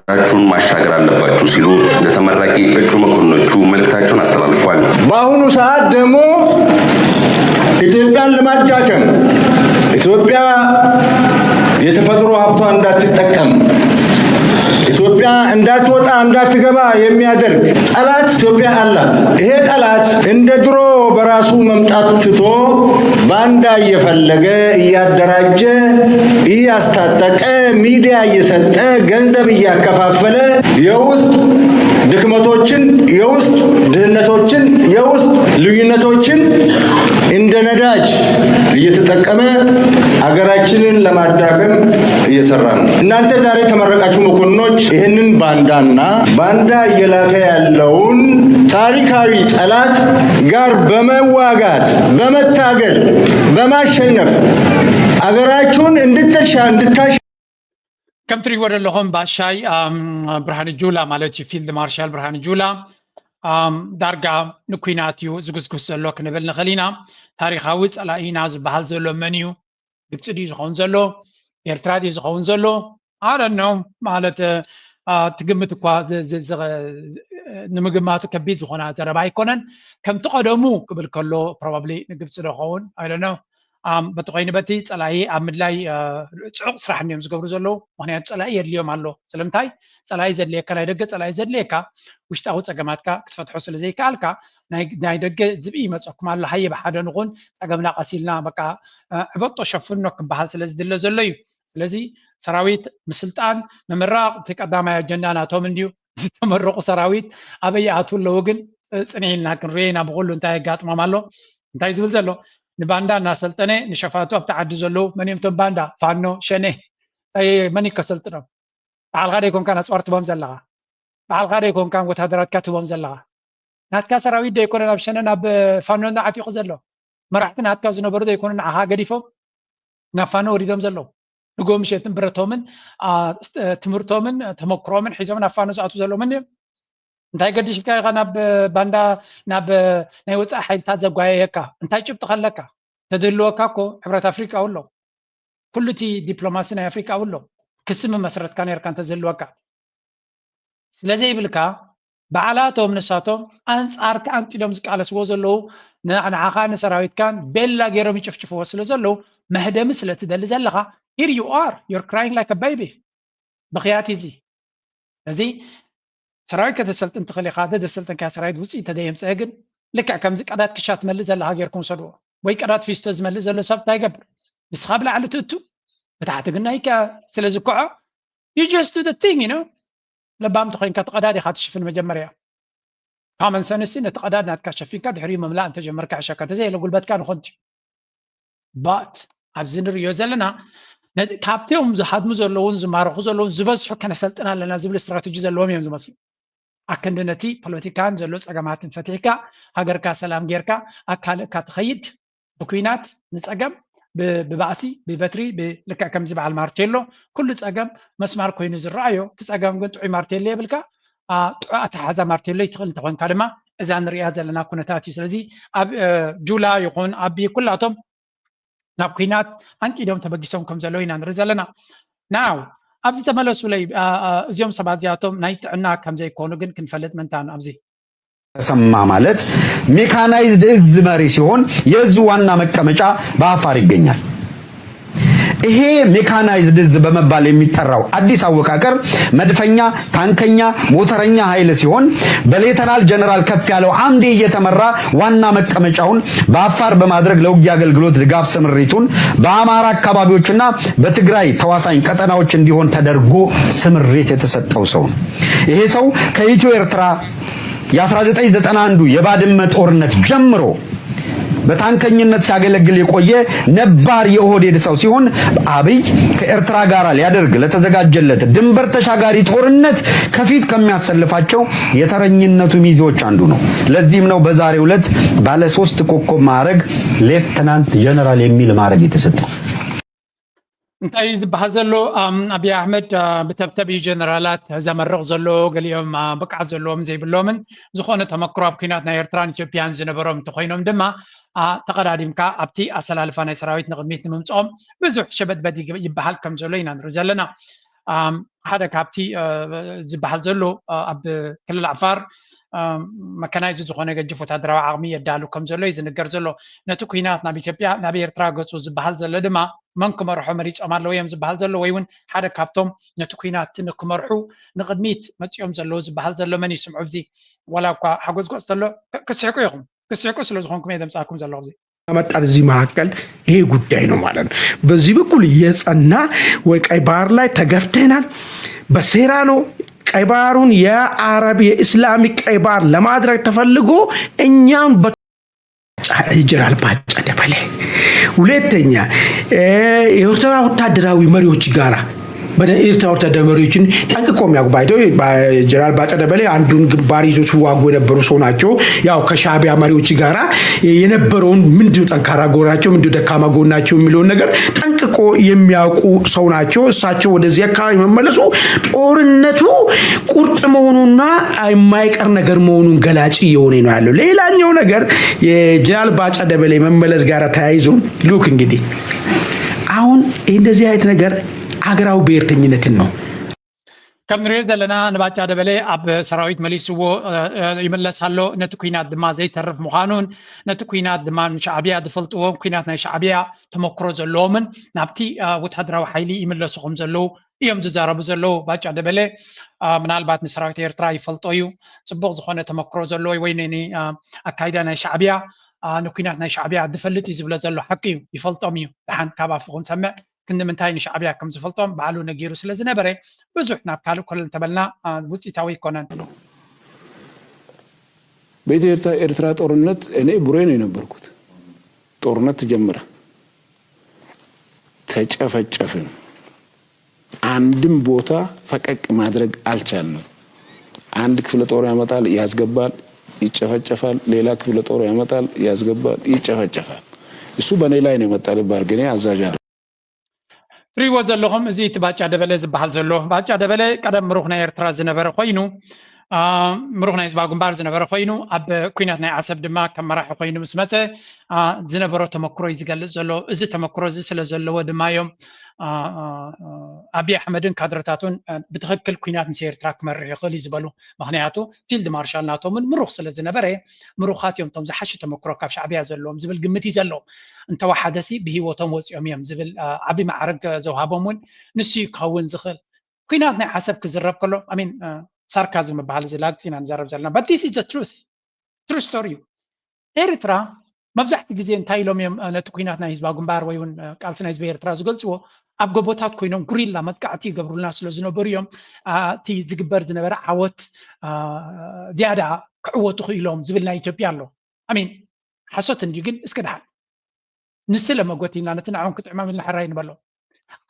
ራችሁን ማሻገር አለባችሁ ሲሉ ለተመራቂ እጩ መኮንኖቹ መልእክታቸውን አስተላልፏል። በአሁኑ ሰዓት ደግሞ ኢትዮጵያን ለማዳከም፣ ኢትዮጵያ የተፈጥሮ ሀብቷ እንዳትጠቀም፣ ኢትዮጵያ እንዳትወጣ እንዳትገባ የሚያደርግ ጠላት ኢትዮጵያ አላት። ይሄ ጠላት እንደ ድሮ በራሱ መምጣት ትቶ ባንዳ እየፈለገ እያደራጀ እያስታጠቀ ሚዲያ እየሰጠ ገንዘብ እያከፋፈለ የውስጥ ድክመቶችን፣ የውስጥ ድህነቶችን፣ የውስጥ ልዩነቶችን እንደ ነዳጅ እየተጠቀመ ሀገራችንን ለማዳከም እየሰራ ነው። እናንተ ዛሬ የተመረቃችሁ መኮንኖች ይህንን ባንዳና ባንዳ እየላከ ያለውን ታሪካዊ ጠላት ጋር በመዋጋት፣ በመታገል፣ በማሸነፍ አገራችሁን እንድትሻ እንድታሽ ከም ትሪእዎ ዘለኹም ባሻይ ብርሃን ጁላ ማለት እዩ፣ ፊልድ ማርሻል ብርሃን ጁላ ዳርጋ ንኩናት እዩ ዝጉስጉስ ዘሎ ክንብል ንኽእል ኢና። ታሪኻዊ ፀላኢና ዝበሃል ዘሎ መን እዩ? ግብፂ ድዩ ዝኸውን ዘሎ? ኤርትራ ድዩ ዝኸውን ዘሎ? ኣረኖ ማለት ትግምት እኳ ንምግማቱ ከቢድ ዝኾነ ዘረባ ኣይኮነን። ከምቲ ቀደሙ ክብል ከሎ ፕሮባብሊ ንግብፂ ዶ ኸውን ኣይደኖ። በቲ ኮይኑ በቲ ፀላኢ ኣብ ምድላይ ፅዑቕ ስራሕ እንዲዮም ዝገብሩ ዘለዉ። ምክንያቱ ፀላኢ የድልዮም ኣሎ። ስለምንታይ? ፀላኢ ዘድልየካ፣ ናይ ደገ ፀላኢ ዘድልየካ ውሽጣዊ ፀገማትካ ክትፈትሖ ስለ ዘይከኣልካ ናይ ደገ ዝብኢ ይመፀኩም ኣሎ። ሃየ ብሓደ ንኹን፣ ፀገምና ቀሲልና በቃ ዕበጦ ሸፍኖ ክበሃል ስለ ዝድለ ዘሎ እዩ። ስለዚ ሰራዊት ምስልጣን ምምራቕ እቲ ቀዳማይ ኣጀንዳ ናቶም እንድዩ። ዝተመረቑ ሰራዊት ኣበይ ይኣትዉ ኣለዉ ግን ፅንዕ ኢልና ክንሪኦ ኢና። ብኩሉ እንታይ የጋጥሞም ኣሎ እንታይ ዝብል ዘሎ ንባንዳ እናሰልጠነ ንሸፋቱ ኣብቲ ዓዲ ዘለዉ መን እዮም እቶም ባንዳ ፋኖ ሸኔ እንታይ መን እዩ ከሰልጥኖም? ባዕልኻ ዶ ኣይኮንካን ኣፅዋር ትቦም ዘለኻ? ባዕልኻ ዶ ኣይኮንካን ወታደራትካ ትቦም ዘለኻ? ናትካ ሰራዊት ዶ ኣይኮነ ናብ ሸነ ናብ ፋኖ እናዓጢቑ ዘሎ? መራሕቲ ናትካ ዝነበሩ ዶ ኣይኮኑ ንዓኻ ገዲፎም ናብ ፋኖ ወሪዶም ዘለዉ? ንጎ ምሸትን ብረቶምን ትምህርቶምን ተመክሮምን ሒዞም ናብ ፋኖ ዝኣቱ ዘለዉ መን እዮም? እንታይ ገዲሽካ ኢኻ ናብ ባንዳ ናብ ናይ ወፃኢ ሓይልታት ዘጓየየካ? እንታይ ጭብጢ ከለካ? ተድህልወካ እኮ ሕብረት ኣፍሪቃ ኣሎ። ኩሉ እቲ ዲፕሎማሲ ናይ ኣፍሪቃ ኣሎ። ክሲ ምመስረትካ ነርካ እንተዝህልወካ። ስለዘይብልካ ባዕላቶም ንሳቶም ኣንፃርካ ኣንጢዶም ዝቃለስዎ ዘለዉ ንዓኻ ንሰራዊትካን ቤላ ገይሮም ይጭፍጭፍዎ ስለ ዘለዉ መህደሚ ስለ ትደሊ ዘለኻ here you are you're crying like a baby። ብኽያት እዚ እዚ ሰራዊት ከተሰልጥን ትኽእል ኢኻ። ደደሰልጠንካዮ ሰራዊት ውፅኢት ተደየምፀአ ግን ልክዕ ከምዚ ቀዳድ ክሻ ትመልእ ዘለኻ ጌርኩም ውሰድዎ። ወይ ቀዳድ ፊስቶ ዝመልእ ዘሎ ሰብ እንታይ ይገብር? ንስኻ ብላዕሊ ትእቱ ብታሕቲ ግን ናይካ ስለ ዝከዖ you just do the thing you know። ለባም ተኮይንካ እቲ ቀዳድ ኢኻ ትሽፍን መጀመርያ። common sense ነቲ ቀዳድ ናትካ ሸፊንካ ድሕሪኡ ምምላእ እንተጀመርካ ሕሸካ እንተዘየለ ጉልበትካ ንኾንቲ but ኣብዚ ንሪኦ ዘለና ካብቶም ዝሃድሙ ዘለውን ዝማረኹ ዘለውን ዝበዝሑ ከነሰልጥን ኣለና ዝብል ስትራተጂ ዘለዎም እዮም ዝመስሉ። ኣክንዲ ነቲ ፖለቲካን ዘሎ ፀገማትን ፈቲሕካ ሃገርካ ሰላም ጌርካ ኣካልእካ ትኸይድ ብኩናት ንፀገም ብባእሲ ብበትሪ ልክዕ ከምዚ በዓል ማርቴሎ ኩሉ ፀገም መስማር ኮይኑ ዝረኣዮ እቲ ፀገም ግን ጥዑይ ማርቴሎ የብልካ ጥዑ ኣተሓሕዛ ማርቴሎ ይትኽእል እንተኾንካ ድማ እዛ ንሪኣ ዘለና ኩነታት እዩ። ስለዚ ኣብ ጁላ ይኹን ኣቢ ኩላቶም ናብ ኩናት ኣንቂዶም ተበጊሶም ከም ዘለዉ ኢና ንርኢ ዘለና። ናው ኣብዚ ተመለሱለይ እዚኦም ሰባት እዚኣቶም ናይ ጥዕና ከም ዘይኮኑ ግን ክንፈልጥ ምንታን ኣብዚ ተሰማ ማለት ሜካናይዝድ እዝ መሪ ሲሆን የእዙ ዋና መቀመጫ በአፋር ይገኛል። ይሄ ሜካናይዝድ እዝ በመባል የሚጠራው አዲስ አወቃቀር መድፈኛ፣ ታንከኛ፣ ሞተረኛ ኃይል ሲሆን በሌተናል ጀነራል ከፍ ያለው አምዴ እየተመራ ዋና መቀመጫውን በአፋር በማድረግ ለውጊያ አገልግሎት ድጋፍ ስምሪቱን በአማራ አካባቢዎችና በትግራይ ተዋሳኝ ቀጠናዎች እንዲሆን ተደርጎ ስምሪት የተሰጠው ሰው ነው። ይሄ ሰው ከኢትዮ ኤርትራ የ1991ዱ የባድመ ጦርነት ጀምሮ በታንከኝነት ሲያገለግል የቆየ ነባር የኦህዴድ ሰው ሲሆን አብይ ከኤርትራ ጋር ሊያደርግ ለተዘጋጀለት ድንበር ተሻጋሪ ጦርነት ከፊት ከሚያሰልፋቸው የተረኝነቱ ሚዜዎች አንዱ ነው። ለዚህም ነው በዛሬው ዕለት ባለ ሶስት ኮከብ ማዕረግ ሌፍተናንት ጀነራል የሚል ማዕረግ የተሰጠው። እንታይ ዝበሃል ዘሎ ኣብይ ኣሕመድ ብተብተብ እዩ ጀነራላት ዘመርቕ ዘሎ። ገሊኦም ብቅዓት ዘለዎም ዘይብሎምን ዝኾነ ተመክሮ ኣብ ኩናት ናይ ኤርትራን ኢትዮጵያን ዝነበሮም እንተኮይኖም ድማ ተቐዳዲምካ ኣብቲ ኣሰላልፋ ናይ ሰራዊት ንቕድሚት ንምምፅኦም ብዙሕ ሸበድበድ ይበሃል ከም ዘሎ ኢና ንርኢ ዘለና። ሓደ ካብቲ ዝበሃል ዘሎ ኣብ ክልል ዓፋር መካናይዝድ ዝኾነ ገጅፍ ወታደራዊ ዓቕሚ የዳሉ ከም ዘሎ እዩ ዝንገር ዘሎ። ነቲ ኩናት ናብ ኢትዮጵያ ናብ ኤርትራ ገጹ ዝበሃል ዘሎ ድማ መን ክመርሖ መሪጾም ኣለዉ እዮም ዝበሃል ዘሎ ወይ እውን ሓደ ካብቶም ነቲ ኩናት ንክመርሑ ንቕድሚት መጺኦም ዘለዉ ዝበሃል ዘሎ መን እዩ ስምዑ ኣብዚ ዋላ እኳ ሓጎዝጎጽ ተሎ ክስሕቁ ኢኹም ክስሕቁ ስለ ዝኾንኩም እየ ዘምጻኩም ዘለኹ እዚ መጣት እዚህ መካከል ይሄ ጉዳይ ነው ማለት ነው። በዚህ በኩል የጸና ወይ ቀይ ባህር ላይ ተገፍተናል፣ በሴራ ነው ቀይ ባህሩን የአረብ የኢስላሚክ ቀይ ባህር ለማድረግ ተፈልጎ እኛም ጀነራል ባጫ ደበሌ። ሁለተኛ የኤርትራ ወታደራዊ መሪዎች ጋራ በኤርትራ ወታደራዊ መሪዎችን ጠንቅቆ የሚያውቁ ባይቶ ጀነራል ባጫ ደበሌ አንዱን ግንባር ይዞ ሲዋጉ የነበሩ ሰው ናቸው። ያው ከሻቢያ መሪዎች ጋራ የነበረውን ምንድነው ጠንካራ ጎናቸው ምንድነው ደካማ ጎናቸው የሚለውን ነገር ጠንቅቆ የሚያውቁ ሰው ናቸው። እሳቸው ወደዚህ አካባቢ መመለሱ ጦርነቱ ቁርጥ መሆኑና የማይቀር ነገር መሆኑን ገላጭ እየሆነ ነው ያለው። ሌላኛው ነገር የጀነራል ባጫ ደበሌ መመለስ ጋር ተያይዞ ሉክ እንግዲህ አሁን እንደዚህ አይነት ነገር ሀገራዊ ብሔርተኝነትን ነው። ከም ንሪኦ ዘለና ንባጫ ደበሌ ኣብ ሰራዊት መሊስዎ ይምለስ ኣሎ። ነቲ ኩናት ድማ ዘይተርፍ ምዃኑን ነቲ ኩናት ድማ ንሻዕብያ ዝፈልጥዎ ኩናት ናይ ሻዕብያ ተመክሮ ዘለዎምን ናብቲ ወታደራዊ ሓይሊ ይምለሱ ከም ዘለዉ እዮም ዝዛረቡ ዘለዉ። ባጫ ደበሌ ምናልባት ንሰራዊት ኤርትራ ይፈልጦ እዩ፣ ፅቡቕ ዝኾነ ተመክሮ ዘለዎ ወይ ኣካይዳ ናይ ሻዕብያ ንኩናት ናይ ሻዕብያ ዝፈልጥ እዩ ዝብሎ ዘሎ ሓቂ እዩ፣ ይፈልጦም እዩ። ደሓን ካብ ኣፉ ክንሰምዕ ክንዲ ምንታይ ንሻዕብያ ከም ዝፈልጦም ባዕሉ ነጊሩ ስለ ዝነበረ ብዙሕ ናብ ካልእ ኮለል እንተበልና ውፅኢታዊ ኣይኮነን። በኢትዮ ኤርትራ ጦርነት እኔ ቡሬ ነው የነበርኩት። ጦርነት ተጀመረ፣ ተጨፈጨፍን። አንድም ቦታ ፈቀቅ ማድረግ አልቻልንም። አንድ ክፍለ ጦር ያመጣል፣ ያስገባል፣ ይጨፈጨፋል። ሌላ ክፍለ ጦር ያመጣል፣ ያስገባል፣ ይጨፈጨፋል። እሱ በእኔ ላይ ነው የመጣ ልባርግ፣ እኔ አዛዥ አይደለሁም። ትሪእዎ ዘለኹም እዚ እቲ ባጫ ደበለ ዝበሃል ዘሎ ባጫ ደበለ ቀደም ምሩኽ ናይ ኤርትራ ዝነበረ ኮይኑ ምሩኽ ናይ ህዝባዊ ግንባር ዝነበረ ኮይኑ ኣብ ኩናት ናይ ዓሰብ ድማ ከም መራሒ ኮይኑ ምስ መፀ ዝነበሮ ተመክሮ እዩ ዝገልፅ ዘሎ። እዚ ተመክሮ እዚ ስለ ዘለዎ ድማ እዮም ኣብይ ኣሕመድን ካድረታቱን ብትኽክል ኩናት ምስ ኤርትራ ክመርሕ ይኽእል እዩ ዝበሉ። ምኽንያቱ ፊልድ ማርሻል ናቶምን ምሩኽ ስለ ዝነበረ ምሩኻት እዮም እቶም ዝሓሸ ተመክሮ ካብ ሻዕብያ ዘለዎም ዝብል ግምት እዩ ዘለዎም። እንተወሓደሲ ብሂወቶም ወፂኦም እዮም ዝብል ዓብዪ ማዕረግ ዘውሃቦም እውን ንሱ እዩ ክኸውን ዝኽእል። ኩናት ናይ ዓሰብ ክዝረብ ከሎ ኣሚን ሳርካዝም ምበሃል እዚ ላግፂ ኢና ንዛረብ ዘለና but this is the truth true story እዩ። ኤርትራ መብዛሕቲ ግዜ እንታይ ኢሎም እዮም ነቲ ኩናት ናይ ህዝባዊ ግንባር ወይ እውን ቃልሲ ናይ ህዝቢ ኤርትራ ዝገልፅዎ ኣብ ጎቦታት ኮይኖም ጉሪላ መጥቃዕቲ ይገብሩልና ስለ ዝነበሩ እዮም እቲ ዝግበር ዝነበረ ዓወት ዝያዳ ክዕወቱ ክኢሎም ዝብል ናይ ኢትዮጵያ ኣሎ። ኣሚን ሓሶት እንድዩ ግን እስኪ ደሓን ንስለ መጎት ኢልና ነቲ ንዕኦም ክጥዕሞም ኢልና ሕራይ ንበሎ።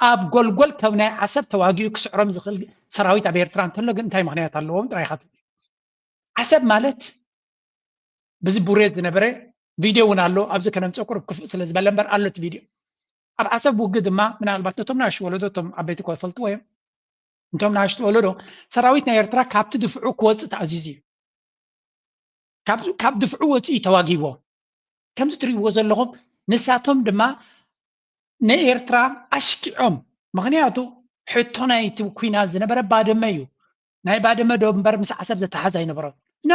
ኣብ ጎልጎል ከም ናይ ዓሰብ ተዋጊኡ ክስዕሮም ዝኽእል ሰራዊት ኣብ ኤርትራ እንተሎ ግን እንታይ ምኽንያት ኣለዎም ጥራይ ኢኻ ትብል። ዓሰብ ማለት ብዚ ቡሬ ዝነበረ ቪድዮ እውን ኣሎ ኣብዚ ከነምፀ ቁሩብ ክፍእ ስለ ዝበለ እምበር ኣሎ እቲ ቪድዮ። ኣብ ዓሰብ ውግ ድማ ምናልባት ነቶም ናሽ ወለዶ እቶም ዓበይቲ ኮ ይፈልጥዎ እዮም። እንቶም ናሽ ወለዶ ሰራዊት ናይ ኤርትራ ካብቲ ድፍዑ ክወፅእ ተኣዚዙ እዩ። ካብ ድፍዑ ወፂኡ ተዋጊዎ ከምዚ ትሪእዎ ዘለኹም ንሳቶም ድማ ንኤርትራ ኣሽኪዖም። ምኽንያቱ ሕቶ ናይቲ ኩናት ዝነበረ ባድመ እዩ። ናይ ባድመ ዶ እምበር ምስ ዓሰብ ዘተሓዝ ኣይነበሮም። ኖ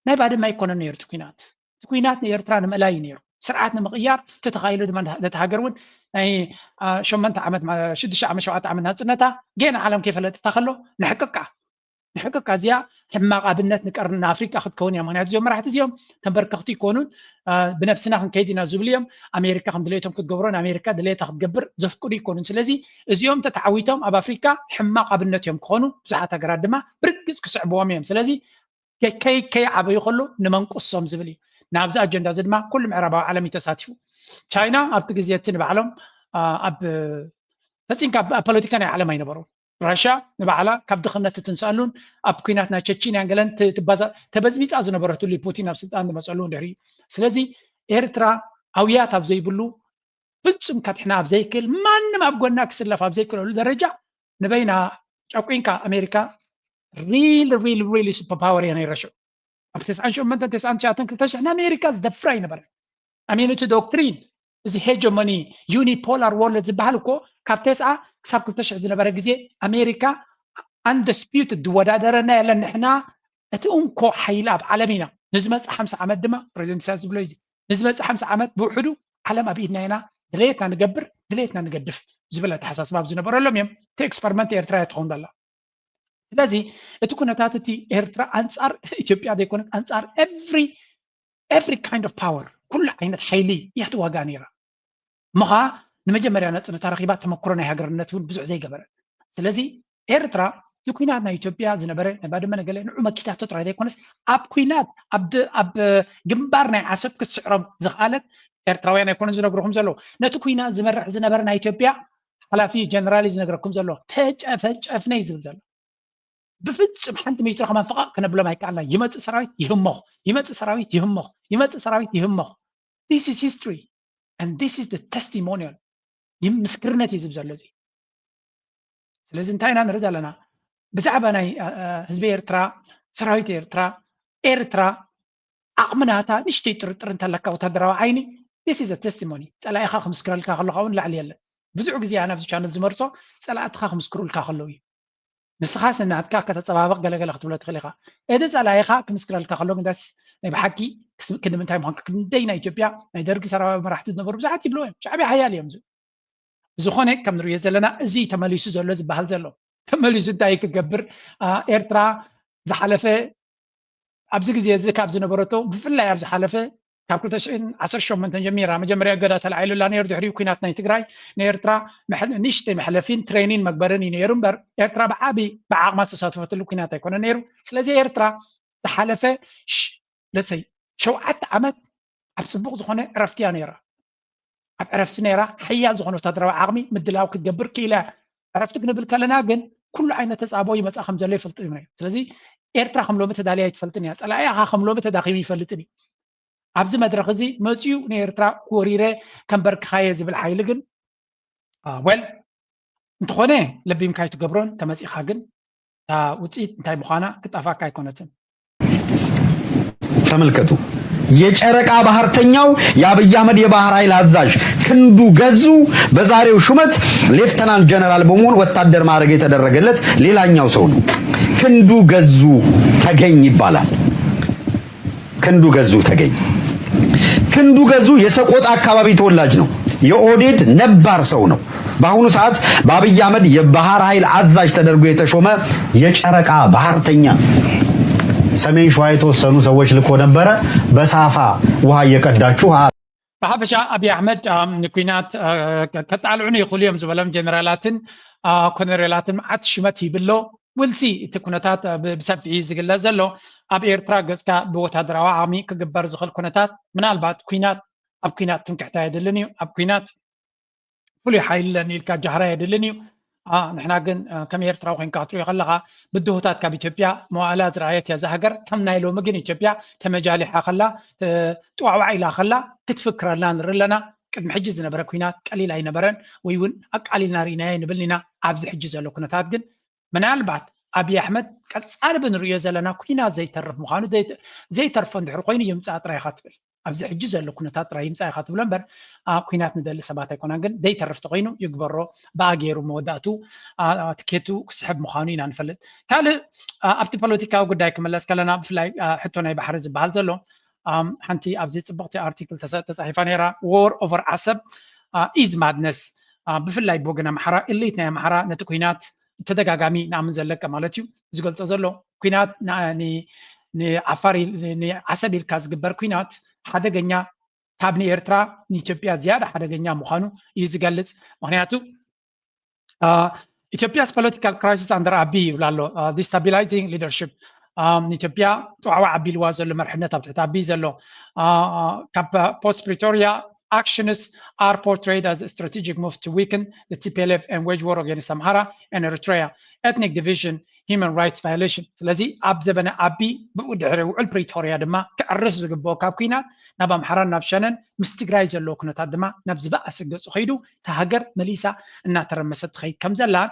ናይ ባድመ ኣይኮነን ነይሩ እቲ ኩናት። እቲ ኩናት ንኤርትራ ንምእላይ እዩ ነይሩ። ስርዓት ንምቕያር ተተኻኢሉ ድማ ነቲ ሃገር እውን ናይ ሸመንተ ዓመት ሽዱሽተ ዓመት ሸውዓተ ዓመት ናፅነታ ጌና ዓለም ከይፈለጥታ ከሎ ንሕቅቃ ንሕቅቃ እዚኣ ሕማቕ ኣብነት ንቀርኒ ኣፍሪቃ ክትከውን እያ። ምክንያቱ እዚኦም መራሕቲ እዚኦም ተንበርከኽቲ ይኮኑን ብነብስና ክንከይድ ኢና ዝብሉ እዮም። ኣሜሪካ ከም ድሌቶም ክትገብሮ ንኣሜሪካ ድሌታ ክትገብር ዘፍቅዱ ይኮኑን። ስለዚ እዚኦም ተተዓዊቶም ኣብ ኣፍሪካ ሕማቕ ኣብነት እዮም ክኾኑ። ብዙሓት ሃገራት ድማ ብርግፅ ክስዕብዎም እዮም። ስለዚ ከይከይ ዓበዩ ከሎ ንመንቁሶም ዝብል እዩ። ናብዚ ኣጀንዳ እዚ ድማ ኩሉ ምዕራባዊ ዓለም እዩ ተሳቲፉ። ቻይና ኣብቲ ግዜ እቲ ንባዕሎም ኣብ ፈፂምካ ኣብ ፖለቲካ ናይ ዓለም ኣይነበሩ። ራሽያ ንባዕላ ካብ ድኽነት ትትንሳሉን ኣብ ኩናት ናይ ቸቺንያን ገለን ተበዝቢፃ ዝነበረትሉ ፑቲን ኣብ ስልጣን ዝመፀሉ ድሕሪ። ስለዚ ኤርትራ ኣውያት ኣብ ዘይብሉ ፍጹም ከድሕና ኣብ ዘይክእል ማንም ኣብ ጎና ክስለፍ ኣብ ዘይክእለሉ ደረጃ ንበይና ጨቁንካ ኣሜሪካ ሪል ሪል ሪል ሱፐር ፓወር እያ ነይራ ሽዑ። ኣብ ተስዓን ሸሞንተን ተስዓን ትሽዓተን ክልተ ሽሕ ንኣሜሪካ ዝደፍራ ኣይነበረን። ኣሜን እቲ ዶክትሪን እዚ ሄጀሞኒ ዩኒፖላር ወርልድ ዝበሃል እኮ ካብ ተስዓ ክሳብ ክልተ ሽሕ ዝነበረ ግዜ ኣሜሪካ undisputed ዝወዳደረና የለን። ንሕና እቲ እንኮ ሓይሊ ኣብ ዓለም ኢና። ንዝመፅእ ሓምሳ ዓመት ድማ ፕሬዚደንት ኢሳያስ ዝብሎ እዩ። ንዝመፅእ ሓምሳ ዓመት ብውሕዱ ዓለም ኣብ ኢድና ኢና፣ ድሌትና ንገብር፣ ድሌትና ንገድፍ ዝብል ኣተሓሳስባ ኣብ ዝነበረሎም እዮም። እቲ ኤክስፐሪመንት ኤርትራ እያ ትኸውን ዘላ። ስለዚ እቲ ኩነታት እቲ ኤርትራ ኣንጻር ኢትዮጵያ ዘይኮነት ኣንጻር every every kind of power፣ ኩሉ ዓይነት ሓይሊ እያ ትዋጋ ነይራ። እሞ ኸዓ ንመጀመርያ ናጽነታ ረኺባ ተመክሮ ናይ ሃገርነት እውን ብዙሕ ዘይገበረት። ስለዚ ኤርትራ እቲ ኩናት ናይ ኢትዮጵያ ዝነበረ ናይ ባድመ ነገለ ንዑ መኪታቶ ጥራይ ዘይኮነስ ኣብ ኩናት ኣብ ድ- ኣብ ግንባር ናይ ዓሰብ ክትስዕሮም ዝኽኣለት ኤርትራውያን ኣይኮነን ዝነግርኹም ዘለዉ። ነቲ ኩናት ዝመርሕ ዝነበረ ናይ ኢትዮጵያ ሓላፊ ጀነራል እዩ ዝነግረኩም ዘሎ። ተጨፈጨፍነ እዩ ዝብል ዘሎ። ብፍጹም ሓንቲ ሜትሮ ከማን ፍቓቕ ክነብሎም ኣይከኣልና። ይመጽእ ሰራዊት ይህመኹ፣ ይመጽእ ሰራዊት ይህመኹ፣ ይመጽእ ሰራዊት ይህመኹ። This is history and this is the testimonial። ይህ ምስክርነት እዩ ዝብል ዘሎ እዚ። ስለዚ እንታይ ኢና ንርኢ ዘለና? ብዛዕባ ናይ እ፣ እ፣ ህዝቢ ኤርትራ፣ ሰራዊት ኤርትራ፣ ኤርትራ ዓቕሚ ናታ ንእሽተይ ጥርጥር እንተለካ ወታደራዊ ዓይኒ this is a testimony። ጸላኢኻ ክምስክረልካ ከሎ ካብኡ ንላዕሊ የለን። ብዙሕ ግዜ ኣነ ኣብዚ ቻነል ዝመርጾ ጸላእትኻ ክምስክሩልካ ከለዉ እዩ። ንስኻስ ንናትካ ከተጸባብቕ ገለገለ ክትብሎ ትኽእል ኢኻ። እቲ ጸላኢኻ ክምስክረልካ ከሎ ግን that's ናይ ብሓቂ ክስ- ክንዲ ምንታይ ምዃንካ ክንደይ ናይ ኢትዮጵያ ናይ ደርጊ ሰራዊ መራሕቲ ዝነበሩ ብዙሓት ይብልዎ እዮም። ሻዕብያ ሓያል እዮም ዝብሉ። ዝኾነ ከም ንሪኦ ዘለና እዚ ተመሊሱ ዘሎ ዝበሃል ዘሎ ተመሊሱ እንታይ ክገብር ኣ፣ ኤርትራ ዝሓለፈ ኣብዚ ግዜ እዚ ካብ ዝነበረቶ ብፍላይ ኣብ ዝሓለፈ ካብ ክልተ ሽሕን ዓሰርተ ሸሞንተን ጀሚራ መጀመርያ እገዳ ተላዒሉላ ነይሩ። ድሕሪኡ ኩናት ናይ ትግራይ ንኤርትራ መሐ- ንእሽተይ መሕለፊን ትሬኒን መግበርን እዩ ነይሩ እምበር ኤርትራ ብዓቢ ብዓቕማ ዝተሳተፈትሉ ኩናት ኣይኮነ ነይሩ። ስለዚ ኤርትራ ዝሓለፈ ሽ- let's say ሸውዓተ ዓመት ኣብ ጽቡቕ ዝኾነ ዕረፍቲ እያ ነይራ። ኣብ ዕረፍቲ ነይራ ሓያል ዝኾነ ወታደራዊ ዓቕሚ ምድላው ክትገብር ክኢላ እያ። ዕረፍቲ ክንብል ከለና ግን ኩሉ ዓይነት ተጻቦ ይመጻ ከም ዘሎ ይፈልጡ እዮም። ስለዚ ኤርትራ ከም ሎሚ ተዳልያ ኣይትፈልጥን እያ። ጸላኢኻ ከም ሎሚ ተዳኺሙ ይፈልጥን እዩ። ኣብዚ መድረኽ እዚ መጺኡ ንኤርትራ ክወሪረ ከንበርክኻየ ዝብል ሓይሊ ግን ወል እንተኾነ ለቢምካ ኣይትገብሮን። ተመጺኻ ግን እታ ውፅኢት እንታይ ምዃና ክጣፋካ ኣይኮነትን። ተመልከቱ። የጨረቃ ባህርተኛው የአብይ አህመድ የባህር ኃይል አዛዥ ክንዱ ገዙ በዛሬው ሹመት ሌፍተናንት ጀነራል በመሆን ወታደር ማዕረግ የተደረገለት ሌላኛው ሰው ነው። ክንዱ ገዙ ተገኝ ይባላል። ክንዱ ገዙ ተገኝ። ክንዱ ገዙ የሰቆጣ አካባቢ ተወላጅ ነው። የኦህዴድ ነባር ሰው ነው። በአሁኑ ሰዓት በአብይ አህመድ የባህር ኃይል አዛዥ ተደርጎ የተሾመ የጨረቃ ባህርተኛ። ሰሜን ሸዋ የተወሰኑ ሰዎች ልኮ ነበረ። በሳፋ ውሃ እየቀዳችሁ ብሓፈሻ ኣብይ ኣሕመድ ንኩናት ከጣልዑ ይኽእሉ እዮም ዝበሎም ጀነራላትን ኮነሬላትን መዓት ሽመት ይብሎ። ውልሲ እቲ ኩነታት ብሰፊሕ እዩ ዝግለጽ ዘሎ። ኣብ ኤርትራ ገጽካ ብወታደራዊ ዓቕሚ ክግበር ዝኽእል ኩነታት ምናልባት ኩናት ኣብ ኩናት ትምክሕታ የድልን እዩ። ኣብ ኩናት ፍሉይ ሓይሊ ኣለኒ ኢልካ ጃህራ የድልን እዩ። ንሕና ግን ከም ኤርትራዊ ኮይንካ ክትሪኦ ከለኻ ብድሆታት ካብ ኢትዮጵያ መዋእላ ዝረኣየት እያ እዛ ሃገር። ከም ናይ ሎሚ ግን ኢትዮጵያ ተመጃሊሓ ከላ ጥዋዕዋዕ ኢላ ከላ ክትፍክረልና ንርኢ ኣለና። ቅድሚ ሕጂ ዝነበረ ኩናት ቀሊል ኣይነበረን ወይ እውን ኣቃሊልና ርኢናዮ ንብል ኢና። ኣብዚ ሕጂ ዘሎ ኩነታት ግን ምናልባት ኣብይ ኣሕመድ ቀጻሊ ብንሪኦ ዘለና ኩናት ዘይተርፍ ምዃኑ ዘይተርፎ እንድሕር ኮይኑ ይምፃእ ጥራይ ኢኻ ትብል። ኣብዚ ሕጂ ዘሎ ኩነታት ጥራይ ይምፃእ ኢኻ ትብሎ እምበር ኩናት ንደሊ ሰባት ኣይኮናን። ግን ዘይተርፍ ተኮይኑ ይግበሮ ብኣ ገይሩ መወዳእቱ ትኬቱ ክስሕብ ምዃኑ ኢና ንፈልጥ። ካልእ ኣብቲ ፖለቲካዊ ጉዳይ ክምለስ ከለና ብፍላይ ሕቶ ናይ ባሕሪ ዝበሃል ዘሎ ሓንቲ ኣብዚ ፅብቕቲ ኣርቲክል ተፃሒፋ ነይራ። War over ዓሰብ is madness። ብፍላይ ብወገን ኣምሓራ ኢሊት ናይ ኣምሓራ ነቲ ኩናት ተደጋጋሚ ንኣምን ዘለቀ ማለት እዩ ዝገልፆ ዘሎ ኩናት ንዓፋር ንዓሰብ ኢልካ ዝግበር ኩናት ሓደገኛ ካብ ንኤርትራ ንኢትዮጵያ ዝያዳ ሓደገኛ ምዃኑ እዩ ዝገልፅ። ምክንያቱ ኢትዮጵያስ political crisis under ኣቢ ይብል ኣሎ። Destabilizing leadership ንኢትዮጵያ ጥዋዕዋ ኣቢልዋ ዘሎ መርሕነት ኣብ ትሕቲ ኣቢ ዘሎ ካብ post Pretoria actions are portrayed as a strategic move to weaken the T P L F and wage war against Amhara and Eritrea። ethnic division, human rights violation። ስለዚ ኣብ ዘበነ ኣቢ ብኡ ድሕሪ ውዕል ፕሪቶርያ ድማ ክዕርፍ ዝግብኦ ካብ ኩናት ናብ ኣምሓራን ናብ ሸነን ምስ ትግራይ ዘለዎ ኩነታት ድማ ናብ ዝበኣሰ ገፁ ከይዱ እታ ሃገር መሊሳ እናተረመሰት ትኸይድ ከም ዘላን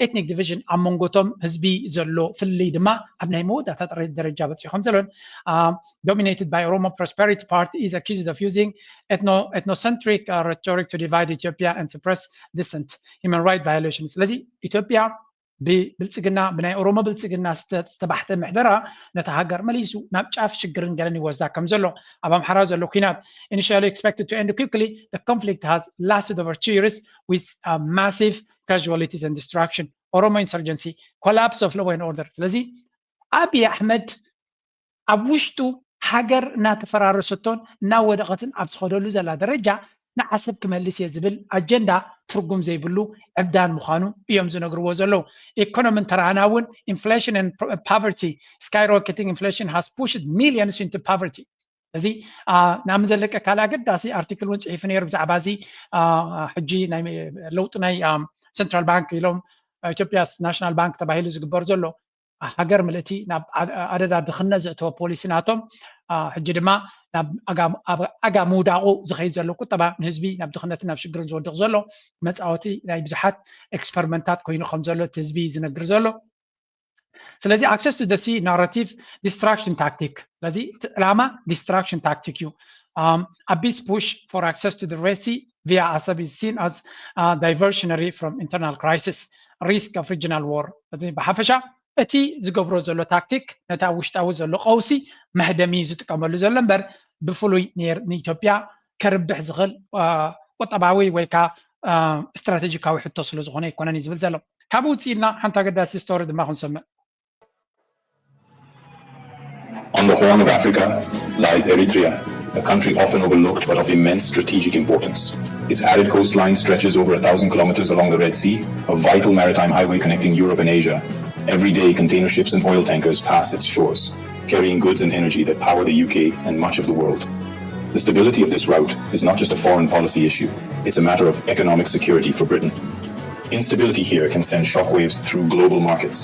ethnic division ኣብ መንጎቶም ህዝቢ ዘሎ ፍልልይ ድማ ኣብ ናይ መወዳእታ ደረጃ በፂሑ ከም ዘሎን dominated by Oromo Prosperity Party is accused of using ethno etnocentric rhetoric to divide Ethiopia and suppress dissent, human right violation። ስለዚ ኢትዮጵያ ብብልፅግና ብናይ ኦሮሞ ብልፅግና ዝተባሕተ ምሕደራ ነታ ሃገር መሊሱ ናብ ጫፍ ሽግርን ገለን ይወስዳ ከም ዘሎ ኣብ ኣምሓራ ዘሎ ኩናት initially expected to end quickly, the conflict has lasted over two years with massive casualties and destruction. Oromo insurgency, collapse of law and order። ስለዚ ኣብይ ኣሕመድ ኣብ ውሽጡ ሃገር እናተፈራረሰቶን እናወደቐትን ኣብ ትኸደሉ ዘላ ደረጃ ንዓሰብ ክመልስ እየ ዝብል ኣጀንዳ ትርጉም ዘይብሉ ዕብዳን ምዃኑ እዮም ዝነግርዎ ዘለዉ። ኢኮኖምን ተራህና እውን inflation and poverty, skyrocketing inflation has pushed millions into poverty። እዚ ናብ ዘለቀ ካልእ ኣገዳሲ ኣርቲክል እውን ፅሒፉ ነይሩ ብዛዕባ እዚ ሕጂ ናይ ለውጢ ናይ central bank ኢሎም ኢትዮጵያ ናሽናል ባንክ ተባሂሉ ዝግበር ዘሎ ሃገር ምልእቲ ናብ ኣደዳ ድኽነት ዘእተወ ፖሊሲ ናቶም ሕጂ ድማ ናብ ኣጋ ምውዳቑ ዝኸይድ ዘሎ ቁጠባ ንህዝቢ ናብ ድኽነትን ናብ ሽግርን ዝወድቕ ዘሎ መፃወቲ ናይ ብዙሓት ኤክስፐሪመንታት ኮይኑ ከም ዘሎ እቲ ህዝቢ ዝነግር ዘሎ። ስለዚ access to the sea narrative distraction tactic። ስለዚ እቲ ዕላማ distraction tactic እዩ። Abi's push for access to the Red Sea via Assab is seen as diversionary from internal crisis, risk of regional war። እዚ ብሓፈሻ እቲ ዝገብሮ ዘሎ ታክቲክ ነታ ውሽጣዊ ዘሎ ቀውሲ መህደሚ እዩ ዝጥቀመሉ ዘሎ እምበር ብፍሉይ ንኢትዮጵያ ከርብሕ ዝኽእል ቁጠባዊ ወይ ከዓ ስትራቴጂካዊ ሕቶ ስለ ዝኾነ ኣይኮነን እዩ ዝብል ዘሎ። ካብኡ ውፅእ ኢልና ሓንቲ ኣገዳሲ ስቶሪ ድማ ክንሰምዕ። On the Horn of Africa lies Eritrea, a country often overlooked but of immense strategic importance. Its arid coastline stretches over a thousand kilometers along the Red Sea, a vital maritime highway connecting Europe and Asia. Every day, container ships and oil tankers pass its shores, carrying goods and energy that power the U K and much of the world. The stability of this route is not just a foreign policy issue, it's a matter of economic security for Britain. Instability here can send shockwaves through global markets.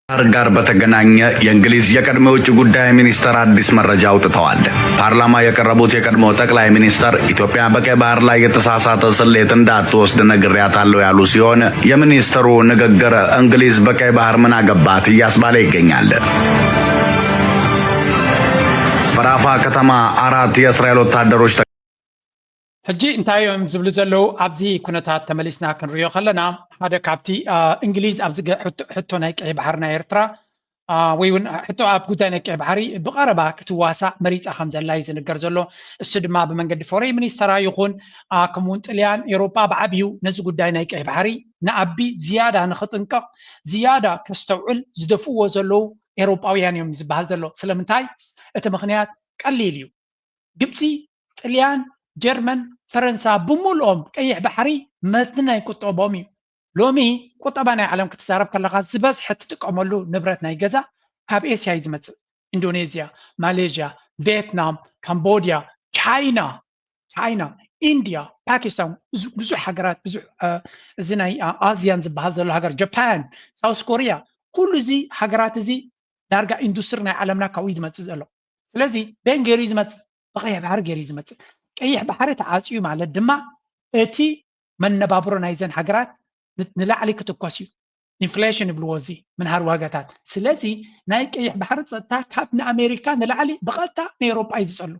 ባህር ጋር በተገናኘ የእንግሊዝ የቀድሞ የውጭ ጉዳይ ሚኒስተር አዲስ መረጃ አውጥተዋል። ፓርላማ የቀረቡት የቀድሞ ጠቅላይ ሚኒስተር ኢትዮጵያ በቀይ ባህር ላይ የተሳሳተ ስሌት እንዳትወስድ ነግሬያታለሁ ያሉ ሲሆን የሚኒስተሩ ንግግር እንግሊዝ በቀይ ባህር ምን አገባት እያስባለ ይገኛል። በራፋ ከተማ አራት የእስራኤል ወታደሮች ሕጂ እንታይ እዮም ዝብሉ ዘለዉ ኣብዚ ኩነታት ተመሊስና ክንሪኦ ከለና ሓደ ካብቲ እንግሊዝ ኣብዚ ሕቶ ናይ ቀይ ባሕሪ ናይ ኤርትራ ወይ እውን ሕቶ ኣብ ጉዳይ ናይ ቀይ ባሕሪ ብቐረባ ክትዋሳእ መሪፃ ከም ዘላ እዩ ዝንገር ዘሎ። እሱ ድማ ብመንገዲ ፎሬን ሚኒስተራ ይኹን ከምኡውን ጥልያን ኤሮጳ ብዓብዩ ነዚ ጉዳይ ናይ ቀይ ባሕሪ ንኣቢ ዝያዳ ንኽጥንቀቕ ዝያዳ ከስተውዕል ዝደፍእዎ ዘለዉ ኤሮጳውያን እዮም ዝበሃል ዘሎ። ስለምንታይ? እቲ ምኽንያት ቀሊል እዩ። ግብፂ፣ ጥልያን፣ ጀርመን፣ ፈረንሳ ብምልኦም ቀይሕ ባሕሪ መትኒ ናይ ቁጠቦም እዩ። ሎሚ ቁጠባ ናይ ዓለም ክትዛረብ ከለኻ ዝበዝሐ ትጥቀመሉ ንብረት ናይ ገዛ ካብ ኤስያ እዩ ዝመፅእ። ኢንዶኔዝያ፣ ማሌዥያ፣ ቬትናም፣ ካምቦድያ፣ ቻይና፣ ቻይና፣ ኢንድያ፣ ፓኪስታን፣ ብዙሕ ሃገራት ብዙሕ እዚ ናይ ኣዝያን ዝበሃል ዘሎ ሃገር፣ ጃፓን፣ ሳውስ ኮሪያ፣ ኩሉ እዚ ሃገራት እዚ ዳርጋ ኢንዱስትሪ ናይ ዓለምና ካብኡ እዩ ዝመፅእ ዘሎ። ስለዚ በየን ገይሩ እዩ ዝመፅእ? ብቀይሕ ባሕሪ ገይሩ እዩ ዝመፅእ። ቀይሕ ባሕሪ ተዓፅዩ ማለት ድማ እቲ መነባብሮ ናይዘን ሃገራት ንላዕሊ ክትኮስ እዩ። ኢንፍሌሽን ይብልዎ እዚ ምንሃር ዋጋታት። ስለዚ ናይ ቀይሕ ባሕሪ ፀጥታ ካብ ንኣሜሪካ ንላዕሊ ብቐጥታ ንኤውሮጳ እዩ ዝፀሉ።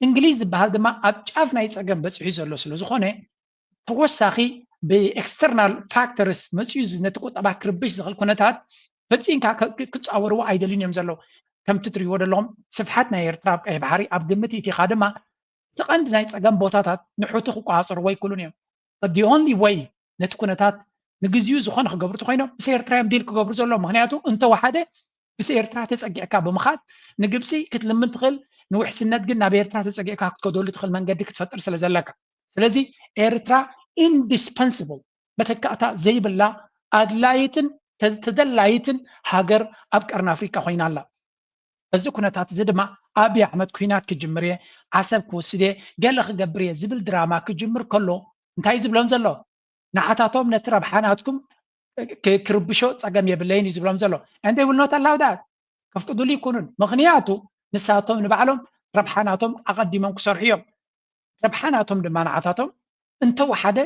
እንግሊዝ ዝበሃል ድማ ኣብ ጫፍ ናይ ፀገም በፂሑ ዘሎ ስለ ዝኾነ ተወሳኺ ብኤክስተርናል ፋክተርስ መፅኡ ነቲ ቁጠባ ክርብሽ ዝኽእል ኩነታት ፈፂምካ ክፃወርዎ ኣይደልዩን እዮም ዘለዉ። ከምቲ ትሪእዎ ዘለኹም ስፍሓት ናይ ኤርትራ ኣብ ቀይሕ ባሕሪ ኣብ ግምት ኢቲኻ ድማ እቲ ቀንዲ ናይ ፀገም ቦታታት ንሑቲ ክቆፃፀርዎ ኣይክእሉን እዮም። The only way ነቲ ኩነታት ንግዚኡ ዝኾነ ክገብሩ ተኮይኖም ምስ ኤርትራ እዮም ዲል ክገብሩ ዘለዎም። ምክንያቱ እንተወሓደ ምስ ኤርትራ ተፀጊዕካ ብምኻድ ንግብፂ ክትልምን ትኽእል፣ ንውሕስነት ግን ናብ ኤርትራ ተፀጊዕካ ክትከደሉ ትኽእል መንገዲ ክትፈጥር ስለ ዘለካ። ስለዚ ኤርትራ ኢንዲስፐንስብል መተካእታ ዘይብላ ኣድላይትን ተደላይትን ሃገር ኣብ ቀርኒ ኣፍሪቃ ኮይና ኣላ። በዚ ኩነታት እዚ ድማ ኣብይ ኣሕመድ ኩናት ክጅምር እየ፣ ዓሰብ ክወስድ እየ፣ ገለ ክገብር እየ ዝብል ድራማ ክጅምር ከሎ እንታይ እዩ ዝብሎም ዘሎ? ንዓታቶም ነቲ ረብሓ ናትኩም ክርብሾ ፀገም የብለይን እዩ ዝብሎም ዘሎ። And they will not allow that። ከፍቅዱሉ ይኮኑን። ምክንያቱ ንሳቶም ንባዕሎም ረብሓ ናቶም ኣቐዲሞም ክሰርሑ እዮም። ረብሓ ናቶም ድማ ንዓታቶም እንተወሓደ